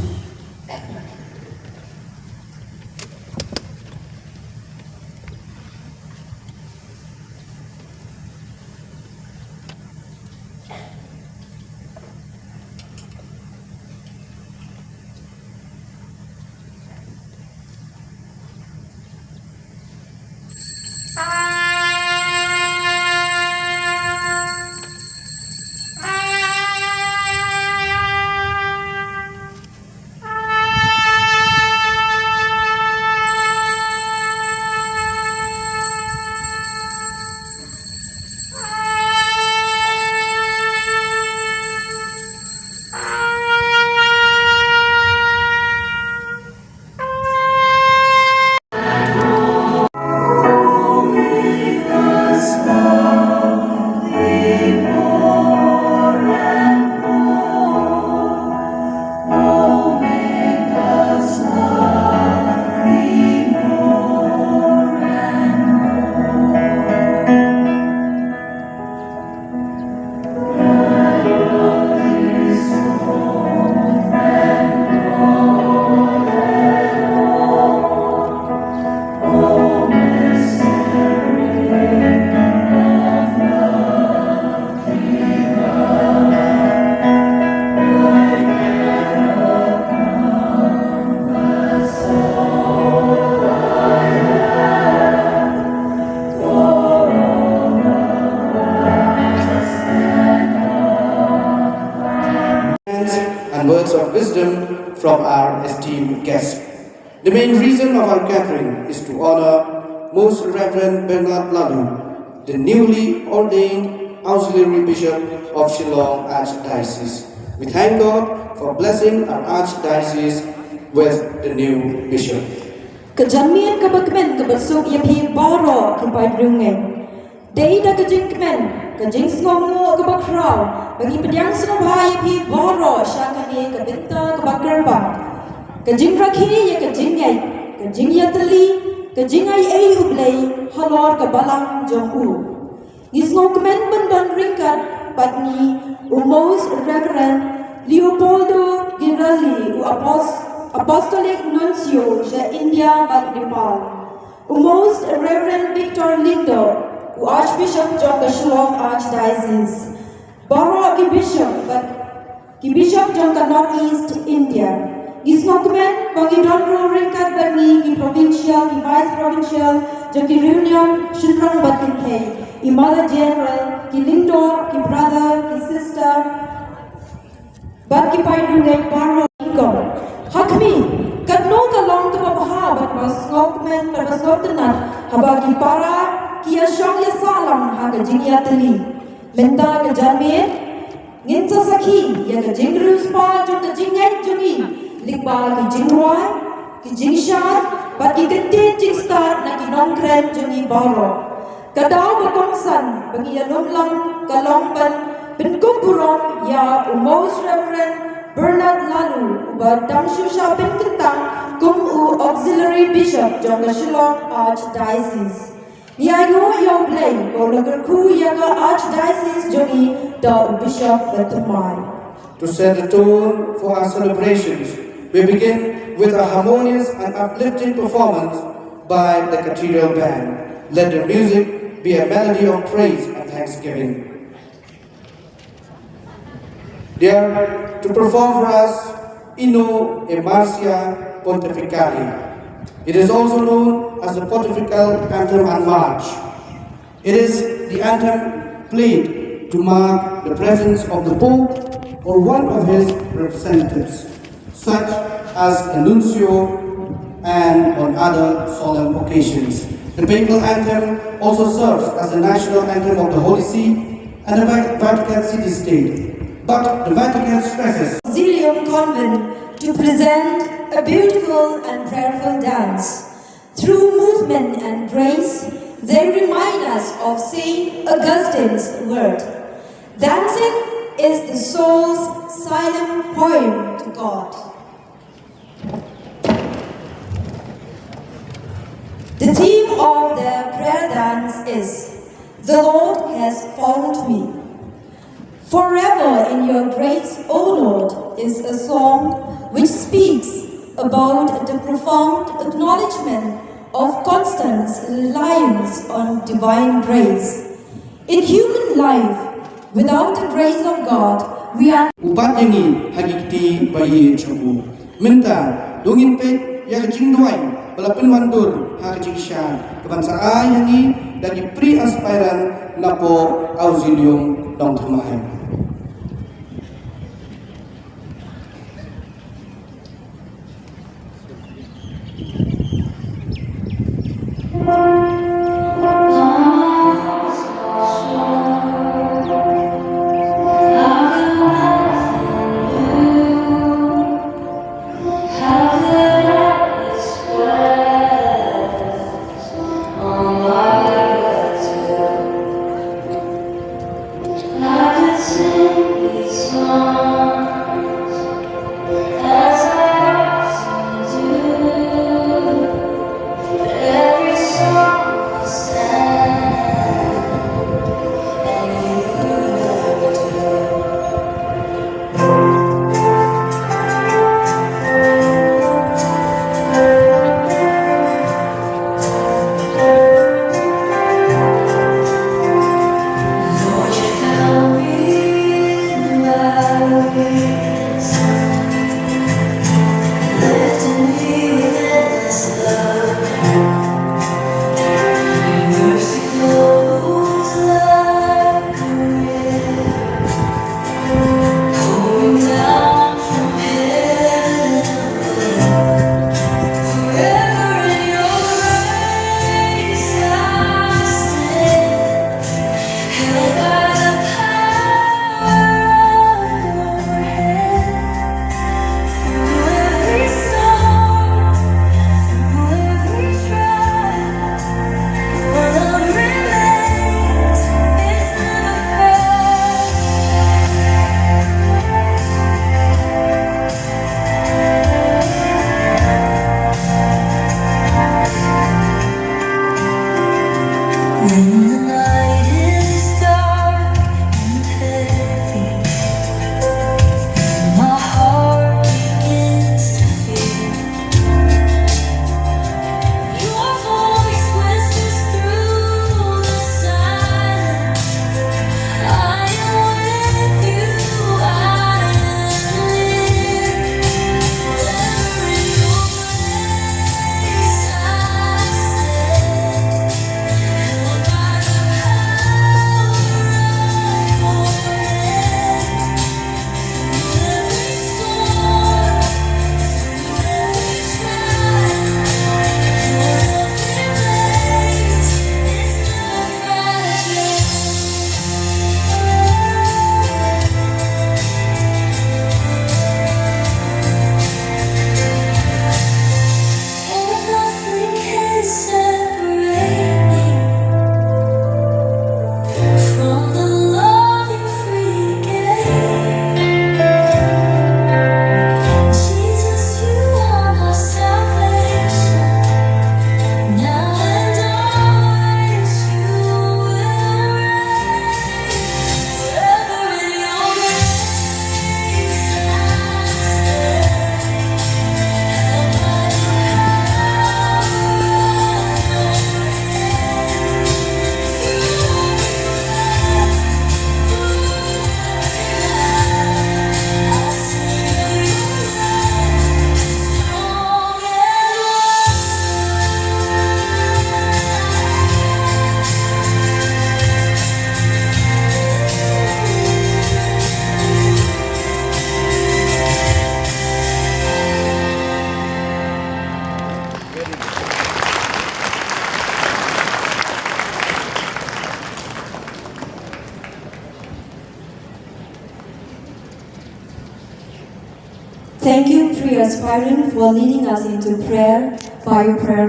And words of wisdom from our esteemed guest. The main reason of our gathering is to honor Most Reverend Bernard Lalu, the newly ordained Auxiliary Bishop of Shillong Archdiocese. We thank God for blessing our Archdiocese with the new Bishop. Ka janmiet kaba kmen kaba suk ïa phi baroh ki paidbah. Dei da ka jingkmen, ka jingsngewbha kaba khraw ba ngi pdiang sngewbha ïa phi baroh sha kane ka bynta kaba kyrpang. Ka jingrakhe ïa ka jingngeit, ka jingïatylli, ka jingaiei U Blei halor ka balang jong u. Ngi sngewkmen ban don ryngkat bad ngi u Most Reverend Leopoldo Girelli, u Apos-, Apostolic Nuncio sha India bad Nepal. U Most Reverend Victor Lyngdoh, u Archbishop jong ka Shillong Archdiocese. Baroh ki bishop bad ki bishop jong ka North East India. Ngi sngewkmen ba ngi don ruh ryngkat bad ngi ki provincial, ki vice provincial jong ki Riewniam Shynrang bad Kynthei, i Mother General, ki Lyngdoh, ki brother, ki sister. Bad ki paidbah baroh nyngkong. Ha khmih, katno ka long kaba bha bad kaba sngewkmen bad kaba sngewtynnat haba ki para ki ïashong ïasah lang ha ka jingïatylli. Mynta ka janmiet ngin sa sakhi ïa ka jingriewspah jong ka jingngeit jong ngi lyngba ki jingrwai, ki jingshad bad ki kyntien jingstad na ki nongkren jong ngi baroh. Ka daw ba kongsan ba ngi ïalum lang ka long ban pynkup burom ïa u Most Reverend Bernard Lalu, uba dang shu shah pynkyntang kum u Auxiliary Bishop jong ka Shillong Archdiocese. Ngi ainguh ïa U Blei ba u la kyrkhu ïa ka Archdiocese jong ngi da u Bishop bathymmai. To set the tone for our celebrations, we begin with a harmonious and uplifting performance by the Cathedral Band. Let the music be a melody of praise and thanksgiving. They are to perform for us Inno e Marcia Pontificale. It is also known as the Pontifical Anthem and March. It is the anthem played to mark the presence of the Pope or one of his representatives, such as a nuncio, and on other solemn occasions. The papal anthem also serves as the national anthem of the Holy See and the Va- Vatican City State, but the Vatican stresses Auxilium Convent to present a beautiful and prayerful dance. Through movement and grace, they remind us of Saint Augustine's word: "Dancing is the soul's silent poem to God." The theme of the prayer dance is "The Lord has found me." "Forever in your grace, O Lord," is a song which speaks about the profound acknowledgement of Constance's reliance on divine grace. In human life, without the grace of God, we are U bat ïa ngi ha ki kti ba ïeit jong u. Mynta, to ngin peit ïa ka jingduwai ba la pynwandur ha ka jingshisha, kaban sa ai ha ngi da ki pre-aspirant na poh Auxilium Nongthymmai. Aspirant for leading us into prayer by prayer.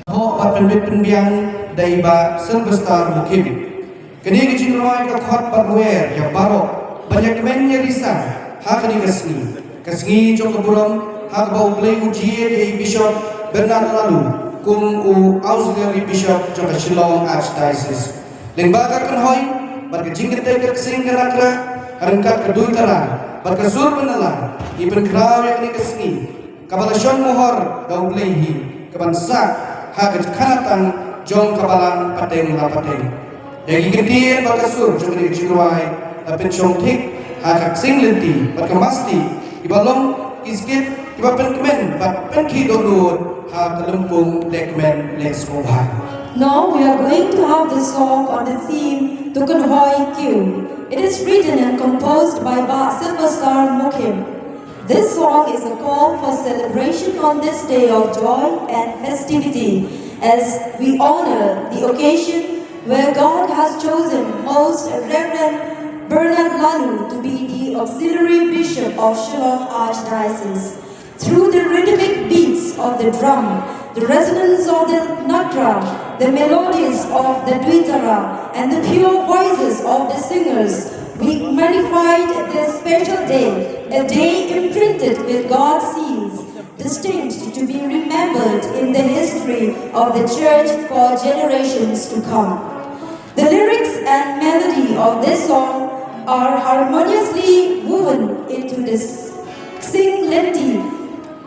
Hok bad pynbit pynbiang da i Bah Sylvester Mukhim. Kane ka jingrwai ka khot bad wer ïa baroh ban ïa kmen ïa risa ha kane ka sngi, ka sngi jong ka burom ha kaba U Blei u jied ïa i Bishop Bernard Laloo kum u Auxiliary Bishop jong ka Shillong Archdiocese. Lyngba ka kynhoi bad ka jingkyntait ka ksing ka nakra, ryngkat ka duitara bad ka sur banylla, ngi pynkhraw ïa kane ka sngi kaba la shon mohor da U Blei hi, kaban sah ha ka jingkhanatang jong ka balang pateng la pateng. Ïa ki kyntien bad ka sur jong kane ka jingrwai la pynshong thik ha ka ksing lynti bad ka masti, kiba long ki skit kiba pynkmen bad pynkhih dohnud ha ka lympung lehkmen lehsngewbha. Now we are going to have the song on the theme To Kynhoi Kiew. It is written and composed by Bah Sylvester Mukhim. This song is a call for celebration on this day of joy and festivity as we honor the occasion where God has chosen Most Reverend Bernard Laloo to be the Auxiliary Bishop of Shillong Archdiocese. Through the rhythmic beats of the drum, the resonance of the nakra, the melodies of the duitara, and the pure voices of the singers, we magnified this special day, a day imprinted with God's seals, destined to be remembered in the history of the Church for generations to come. The lyrics and melody of this song are harmoniously woven into this Ksing Lynti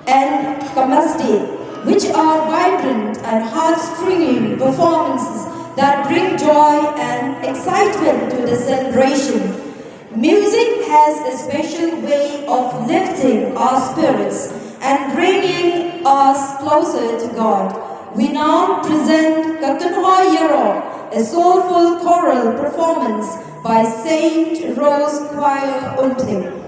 and Kamasti, which are vibrant and heart-stirring performances that bring joy and excitement to the celebration. Music has a special way of lifting our spirits and bringing us closer to God. We now present Ka Kynhoi Ïaroh, a soulful choral performance by Saint Rose Choir, Umthlin.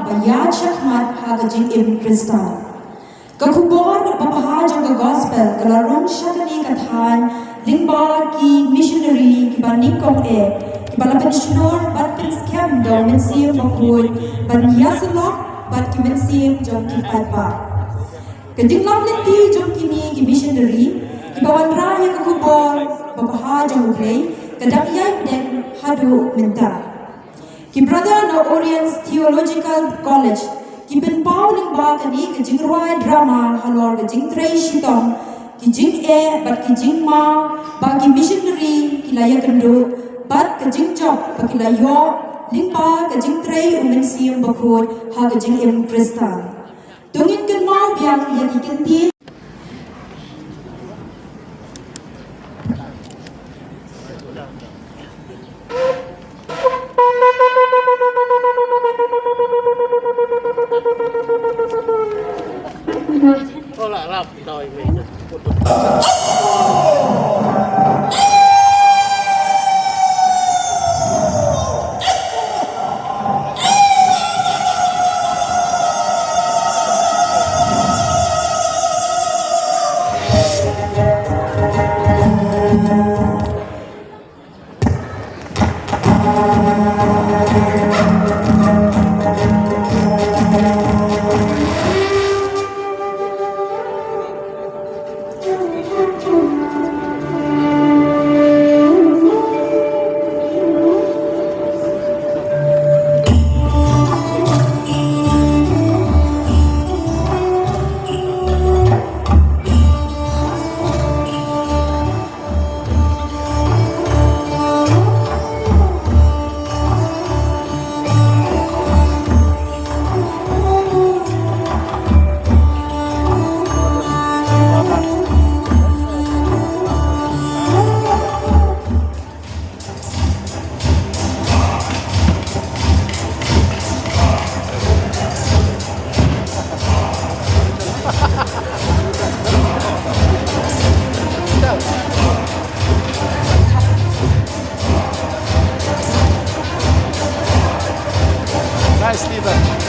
ba ïaid shakhmat ha ka jingim Khristan. Ka khubor babha jong ka gospel ka la rung sha kane ka thaiñ lyngba ki missionary kiba nyngkong eh, kiba la pynshlur bad pynskhem da u Mynsiem Bakhuid ban ïasyllok bad ki mynsiem jong ki paidbah. Ka jinglam lynti jong kine ki missionary kiba wanrah ïa ka khubor babha jong U Blei ka dang ïai pdeng haduh mynta. Ki brother na Oriens Theological College ki pynpaw lyngba kane ka jingrwai drama halor ka jingtrei shitom, ki jingeh bad ki jingma ba ki missionary ki la ïakynduh bad ka jingjop ba ki la ïoh lyngba ka jingtrei u Mynsiem Bakhuid ha ka jingim Khristan. To ngin kynmaw biang ïa ki kyntien. Nicely done.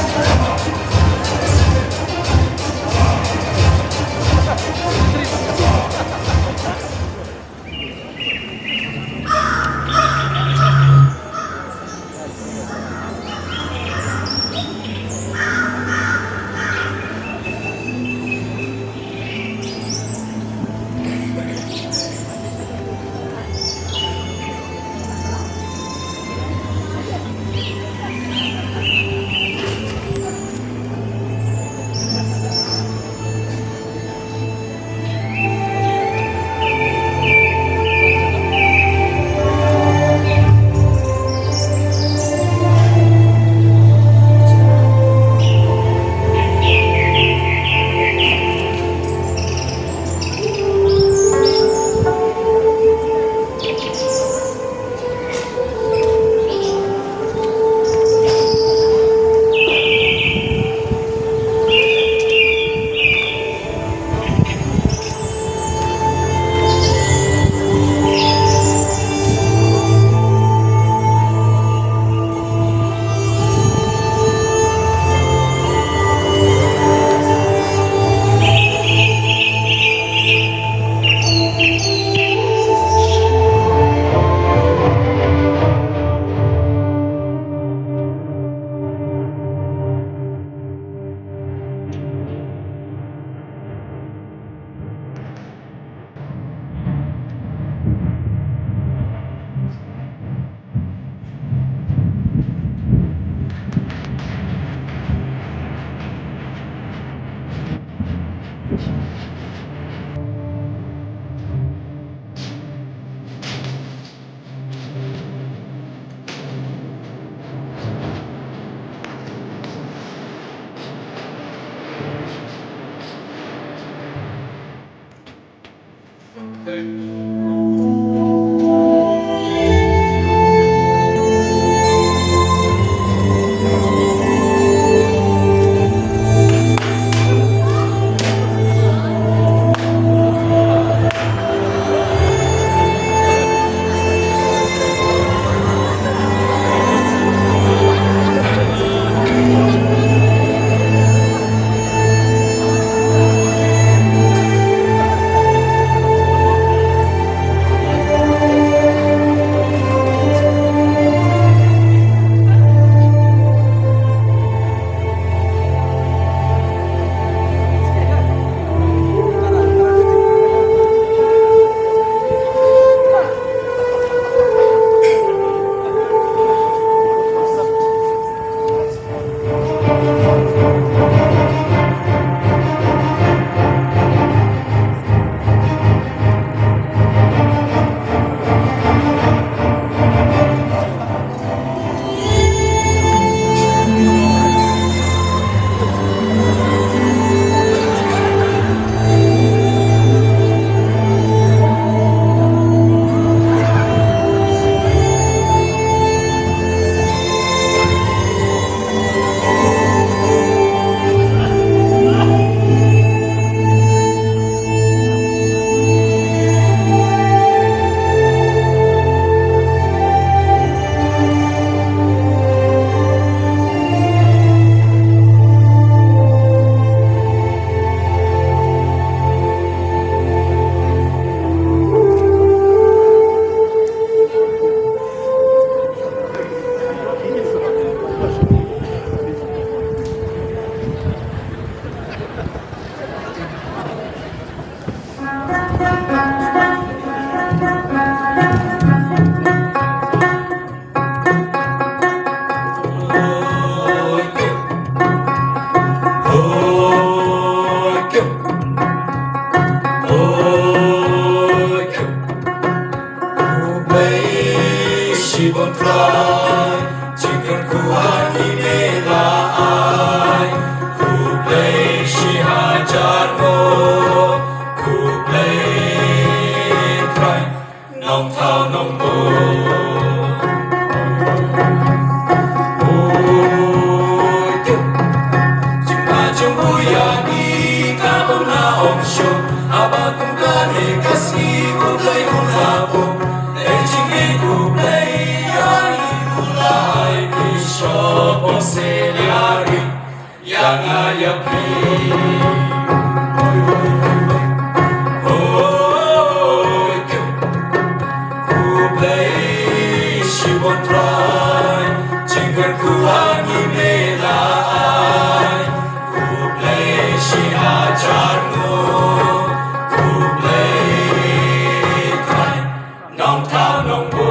Shuk haba kum kane ka sngi U Blei u la buh. Dei jingim U Blei ïa ngi u la ai Bishop Auxiliary ïa nga ïa phi. Hoi, hoi, hoi. Hoi, hoi, hoi. Khublei shibun Trai, jingkyrkhu ha ngi me la ai. Khublei shi hajar nguh, khublei Trai, Nongthaw Nongbuh.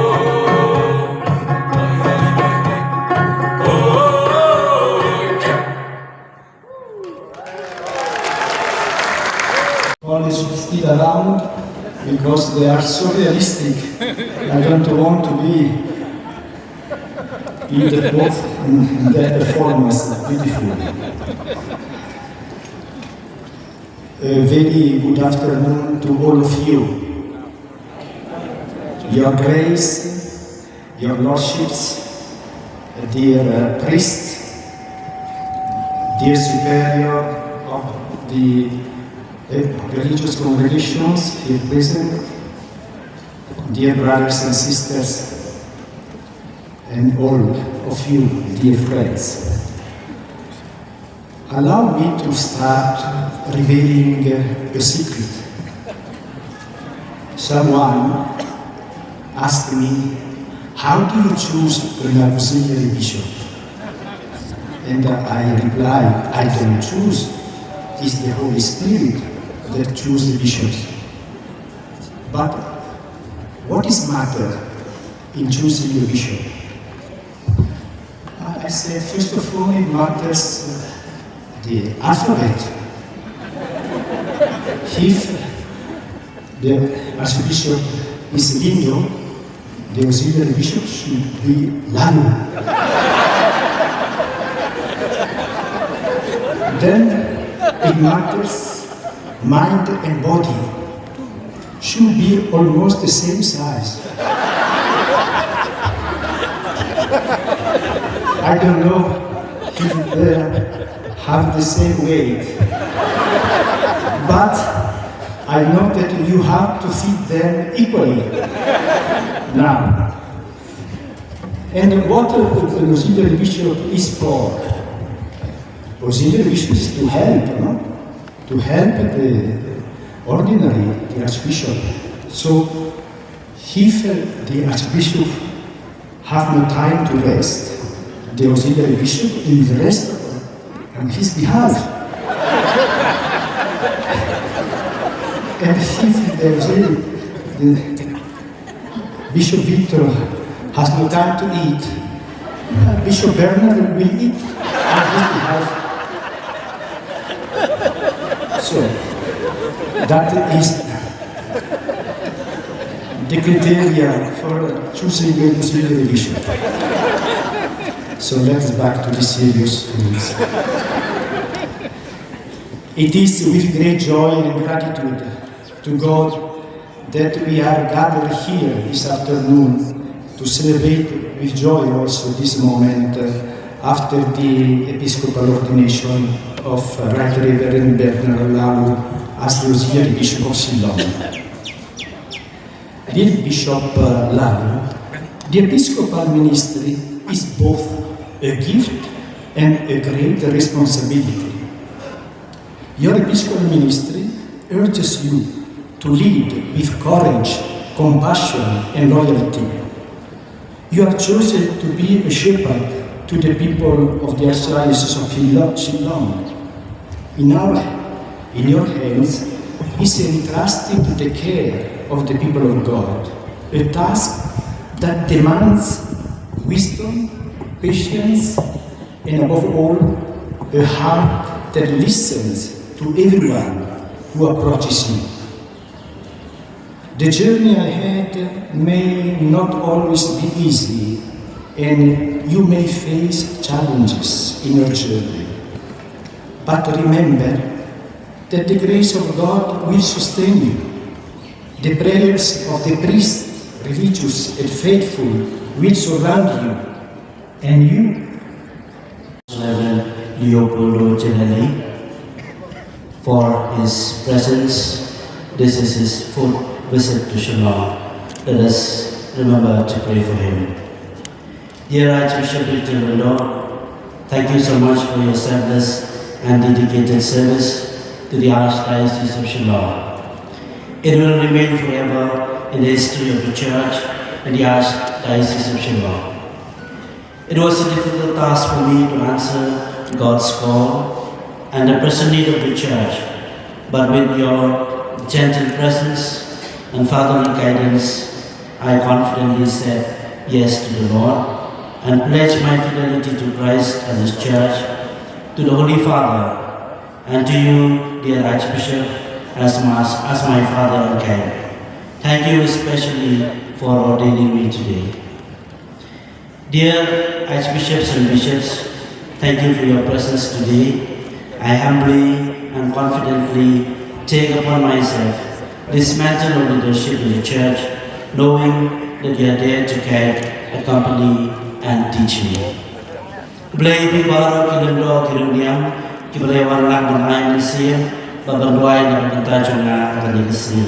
All is still around because they are so realistic. I don't want to be in the both in their performance. Beautiful. A very good afternoon to all of you. Your Grace, Your Lordships, dear uh, priests, dear superior of the uh, religious congregations here present, dear brothers and sisters, and all of you, dear friends. Allow me to start revealing a secret. Someone asked me, "How do you choose an auxiliary bishop?" And I replied, "I don't choose. It's the Holy Spirit that chooses the bishops." But what is matter in choosing a bishop? Uh, I say, first of all, it matters uh, the alphabet. If the Archbishop is Lindo, the auxiliary bishop should be Lalu. Then it matters mind and body should be almost the same size. I don't know if they have the same weight, but I know that you have to feed them equally. Now, and what the auxiliary bishop is for? Auxiliary bishop is to help, no? To help the ordinary, the archbishop. So, if uh, the archbishop have no time to rest, the auxiliary bishop will rest on his behalf. And if the auxiliary, the Bishop Victor has no time to eat, Bishop Bernard will eat on his behalf. So, that is the criteria for choosing a Muslim religion. So let us back to the serious things. It is with great joy and gratitude to God that we are gathered here this afternoon to celebrate with joy also this moment uh, after the episcopal ordination of Right Reverend Bernard Lalu as the Auxiliary Bishop of Shillong. Dear Bishop uh, Lalu, the Episcopal ministry is both a gift and a great responsibility. Your Episcopal ministry urges you to lead with courage, compassion, and loyalty. You are chosen to be a shepherd to the people of the Archdiocese of Shillong. In, our, in your hands is entrusted the care of the people of God, a task that demands wisdom, patience, and above all, a heart that listens to everyone who approaches you. The journey ahead may not always be easy, and you may face challenges in your journey. But remember that the grace of God will sustain you. The prayers of the priests, religious, and faithful will surround you, and you Reverend Leopoldo Chenelei. for his presence. This is his fourth visit to Shillong. Let us remember to pray for him. Dear Archbishop Victor Lyngdoh, thank you so much for your selfless and dedicated service to the Archdiocese of Shillong. It will remain forever in the history of the Church and the Archdiocese of Shillong. It was a difficult task for me to answer God's call and the pressing need of the Church, but with your gentle presence and fatherly guidance, I confidently said yes to the Lord and pledged my fidelity to Christ and His Church, to the Holy Father, and to you, dear Archbishop, as my, as my father and guide. Thank you especially for ordaining me today. Dear Archbishops and Bishops, thank you for your presence today. I humbly and confidently take upon myself this mantle of leadership in the Church, knowing that you are there to guide, accompany, and teach me. Khublei ïa phi baroh ki lyngdoh ki riewniam kiba la wan lang ban ai mynsiem bad ban duwai na ka bynta jong nga ha kane ka sngi.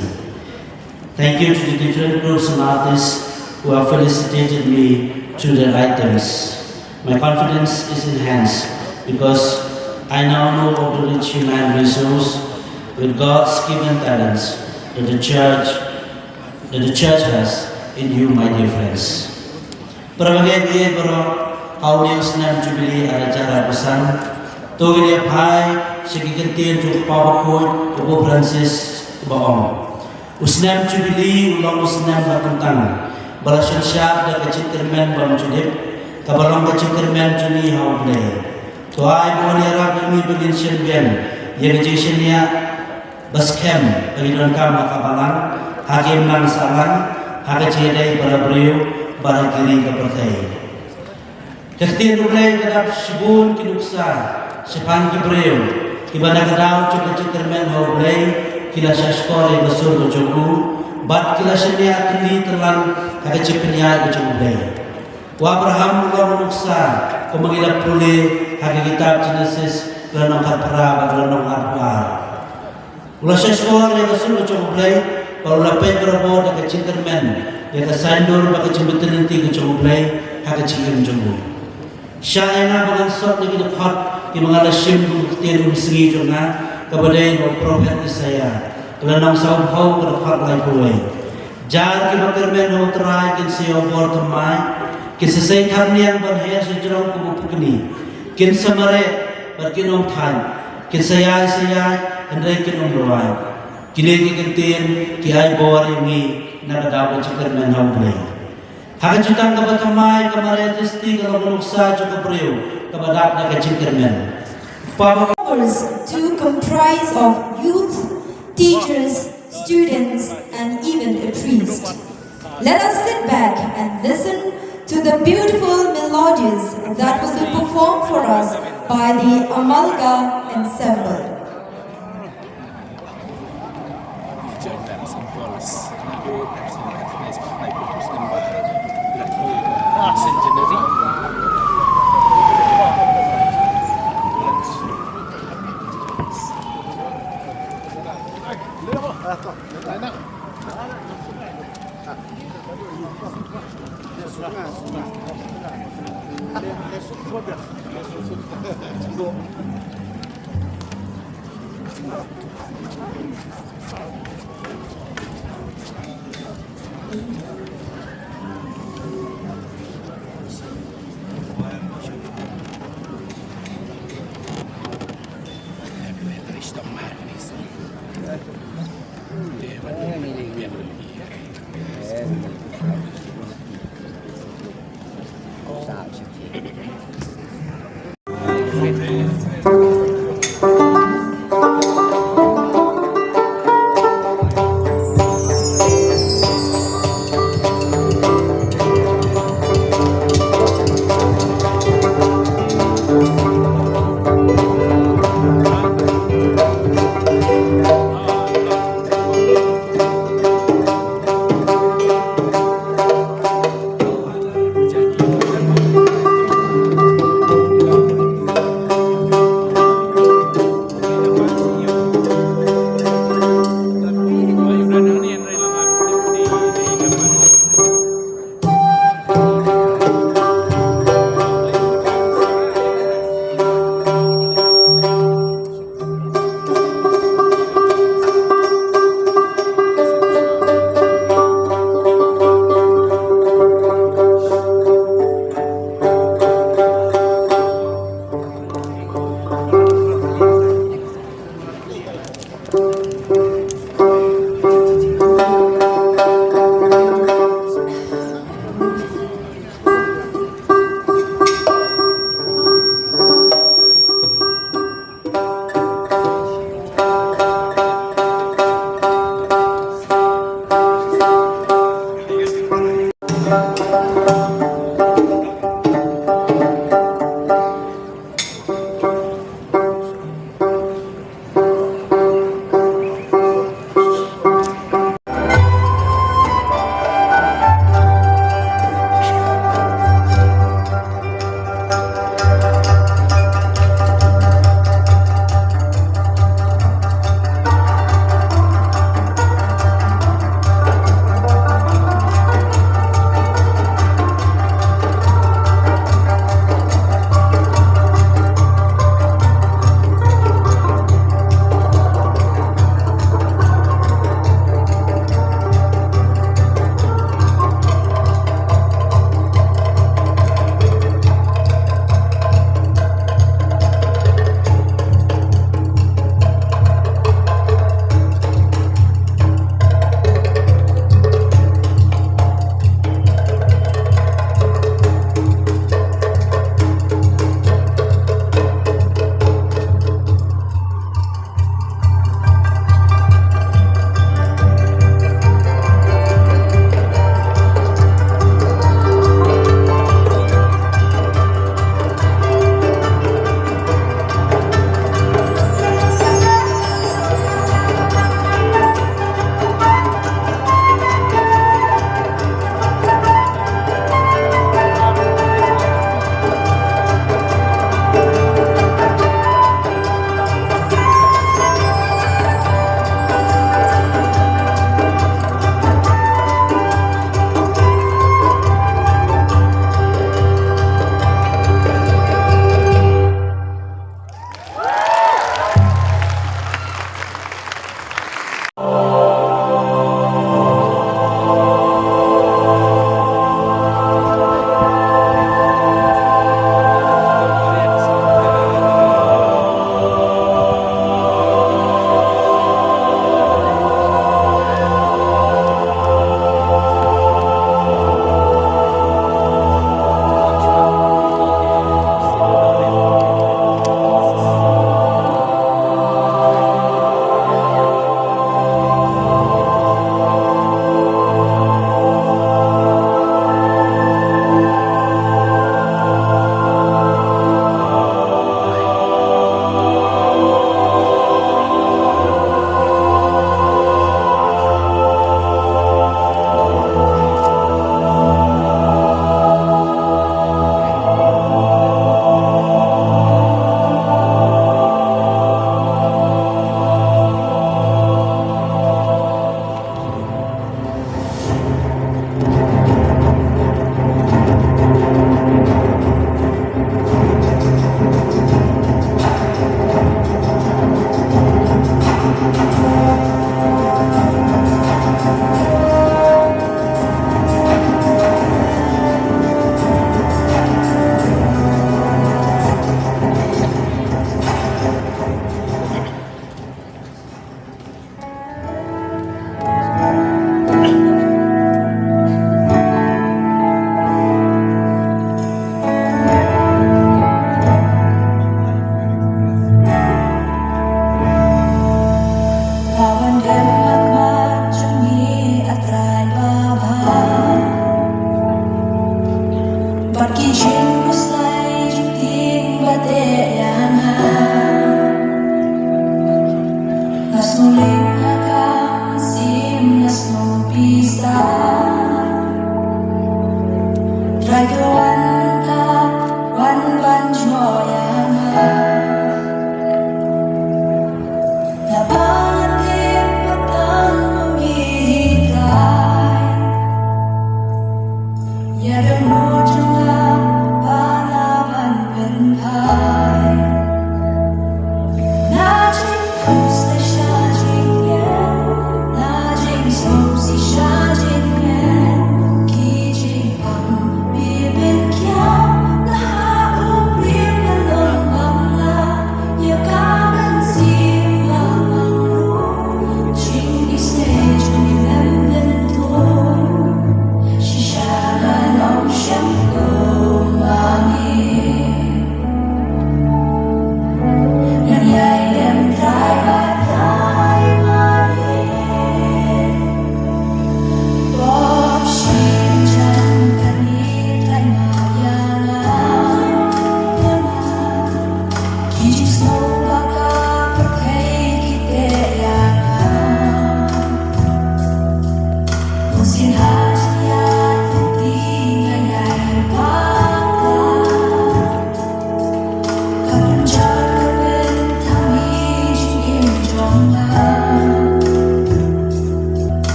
Thank you to the different groups and artists who have felicitated me through their items. My confidence is enhanced because I now know of the rich human resource with God's given talents that the church that the church has in you, my dear friends. Para bangeit baroh, ha une u snem Jubilee ar hajar arphew san, to ngin ïa phai sha ki kyntien jong u Kpa Bakhuid u Pope Francis, uba ong: U snem Jubilee u long u snem ba kyntang, ba la shon shad da ka jingkyrmen bymjulip, kaba long ka jingkyrmen jong ngi ha U Blei. To ai ba un ïarap ïa ngi ba ngin shim biang ïa ka jingshaniah ba skhem ba ngin donkam ha ka balang, ha ka imlang sahlang, ha ka jingïadei para briew bad ha ki ri ka pyrthei. Ka ktien U Blei ka dap shibun ki nuksa shaphang ki briew kiba na ka daw jong ka jingkyrmen ha U Blei ki la shahshkor ïa ka sur ka jong u bad ki la shaniah tylli tyllan ha ka jingpynïaid ka jong U Blei. U Abraham u long u nuksa, kumba ngi la pule ha ka kitab Jenesis, ka lynnong khatphra bad ka lynnong arphew ar. U la shahshkor ïa ka sur ka jong U Blei, bad u la peit barabor da ka jingkyrmen ïa ka saiñdur bad ka jingbymtyllynti ka jong U Blei ha ka jingim jong u. Shah ïa nga ba ngan sot na ki dkhot kiba nga la shim kum ka ktien umsngi jong nga, kaba dei na u prophet Isaïah, ka lynnong sawphew, ka dkhot laiphew wei. Jar kiba kyrmen ha U Trai kin sa ïoh bor thymmai, kin sa sei tharniang ban her sha jrong kum u pukni, kin sa mareh bad kin ym thait, kin sa ïai sa ïaid hynrei kin ym rwai. Kine ki kyntien ki ai bor ïa ngi na ka daw ka jingkyrmen ha U Blei. Ha ka jutang kaba thymmai, ka Maria Theisotti ka long ka nuksa jong ka briew kaba dap da ka jingkyrmen. Papa Performers to comprise of youth, teachers, students, and even a priest. Let us sit back and listen to the beautiful melodies that will be performed for us by the Amalga Ensemble. Sim na snow pisa. Trai to wan ta wan ban jua ya nga. Na ba nga tip patang ma mi tai. Ya dang mo jong nga ba nga ban pynphai. Na jingkhum sa sha jingkmen, na jingsuk sa sha jingkmen, ki jingpang bibin kiam, na ha u briew ka long bang la, ya ka ban sim bang bang ru, jing isnei jong i mem lyntu, shisha ngan ong shem kum ma ngi.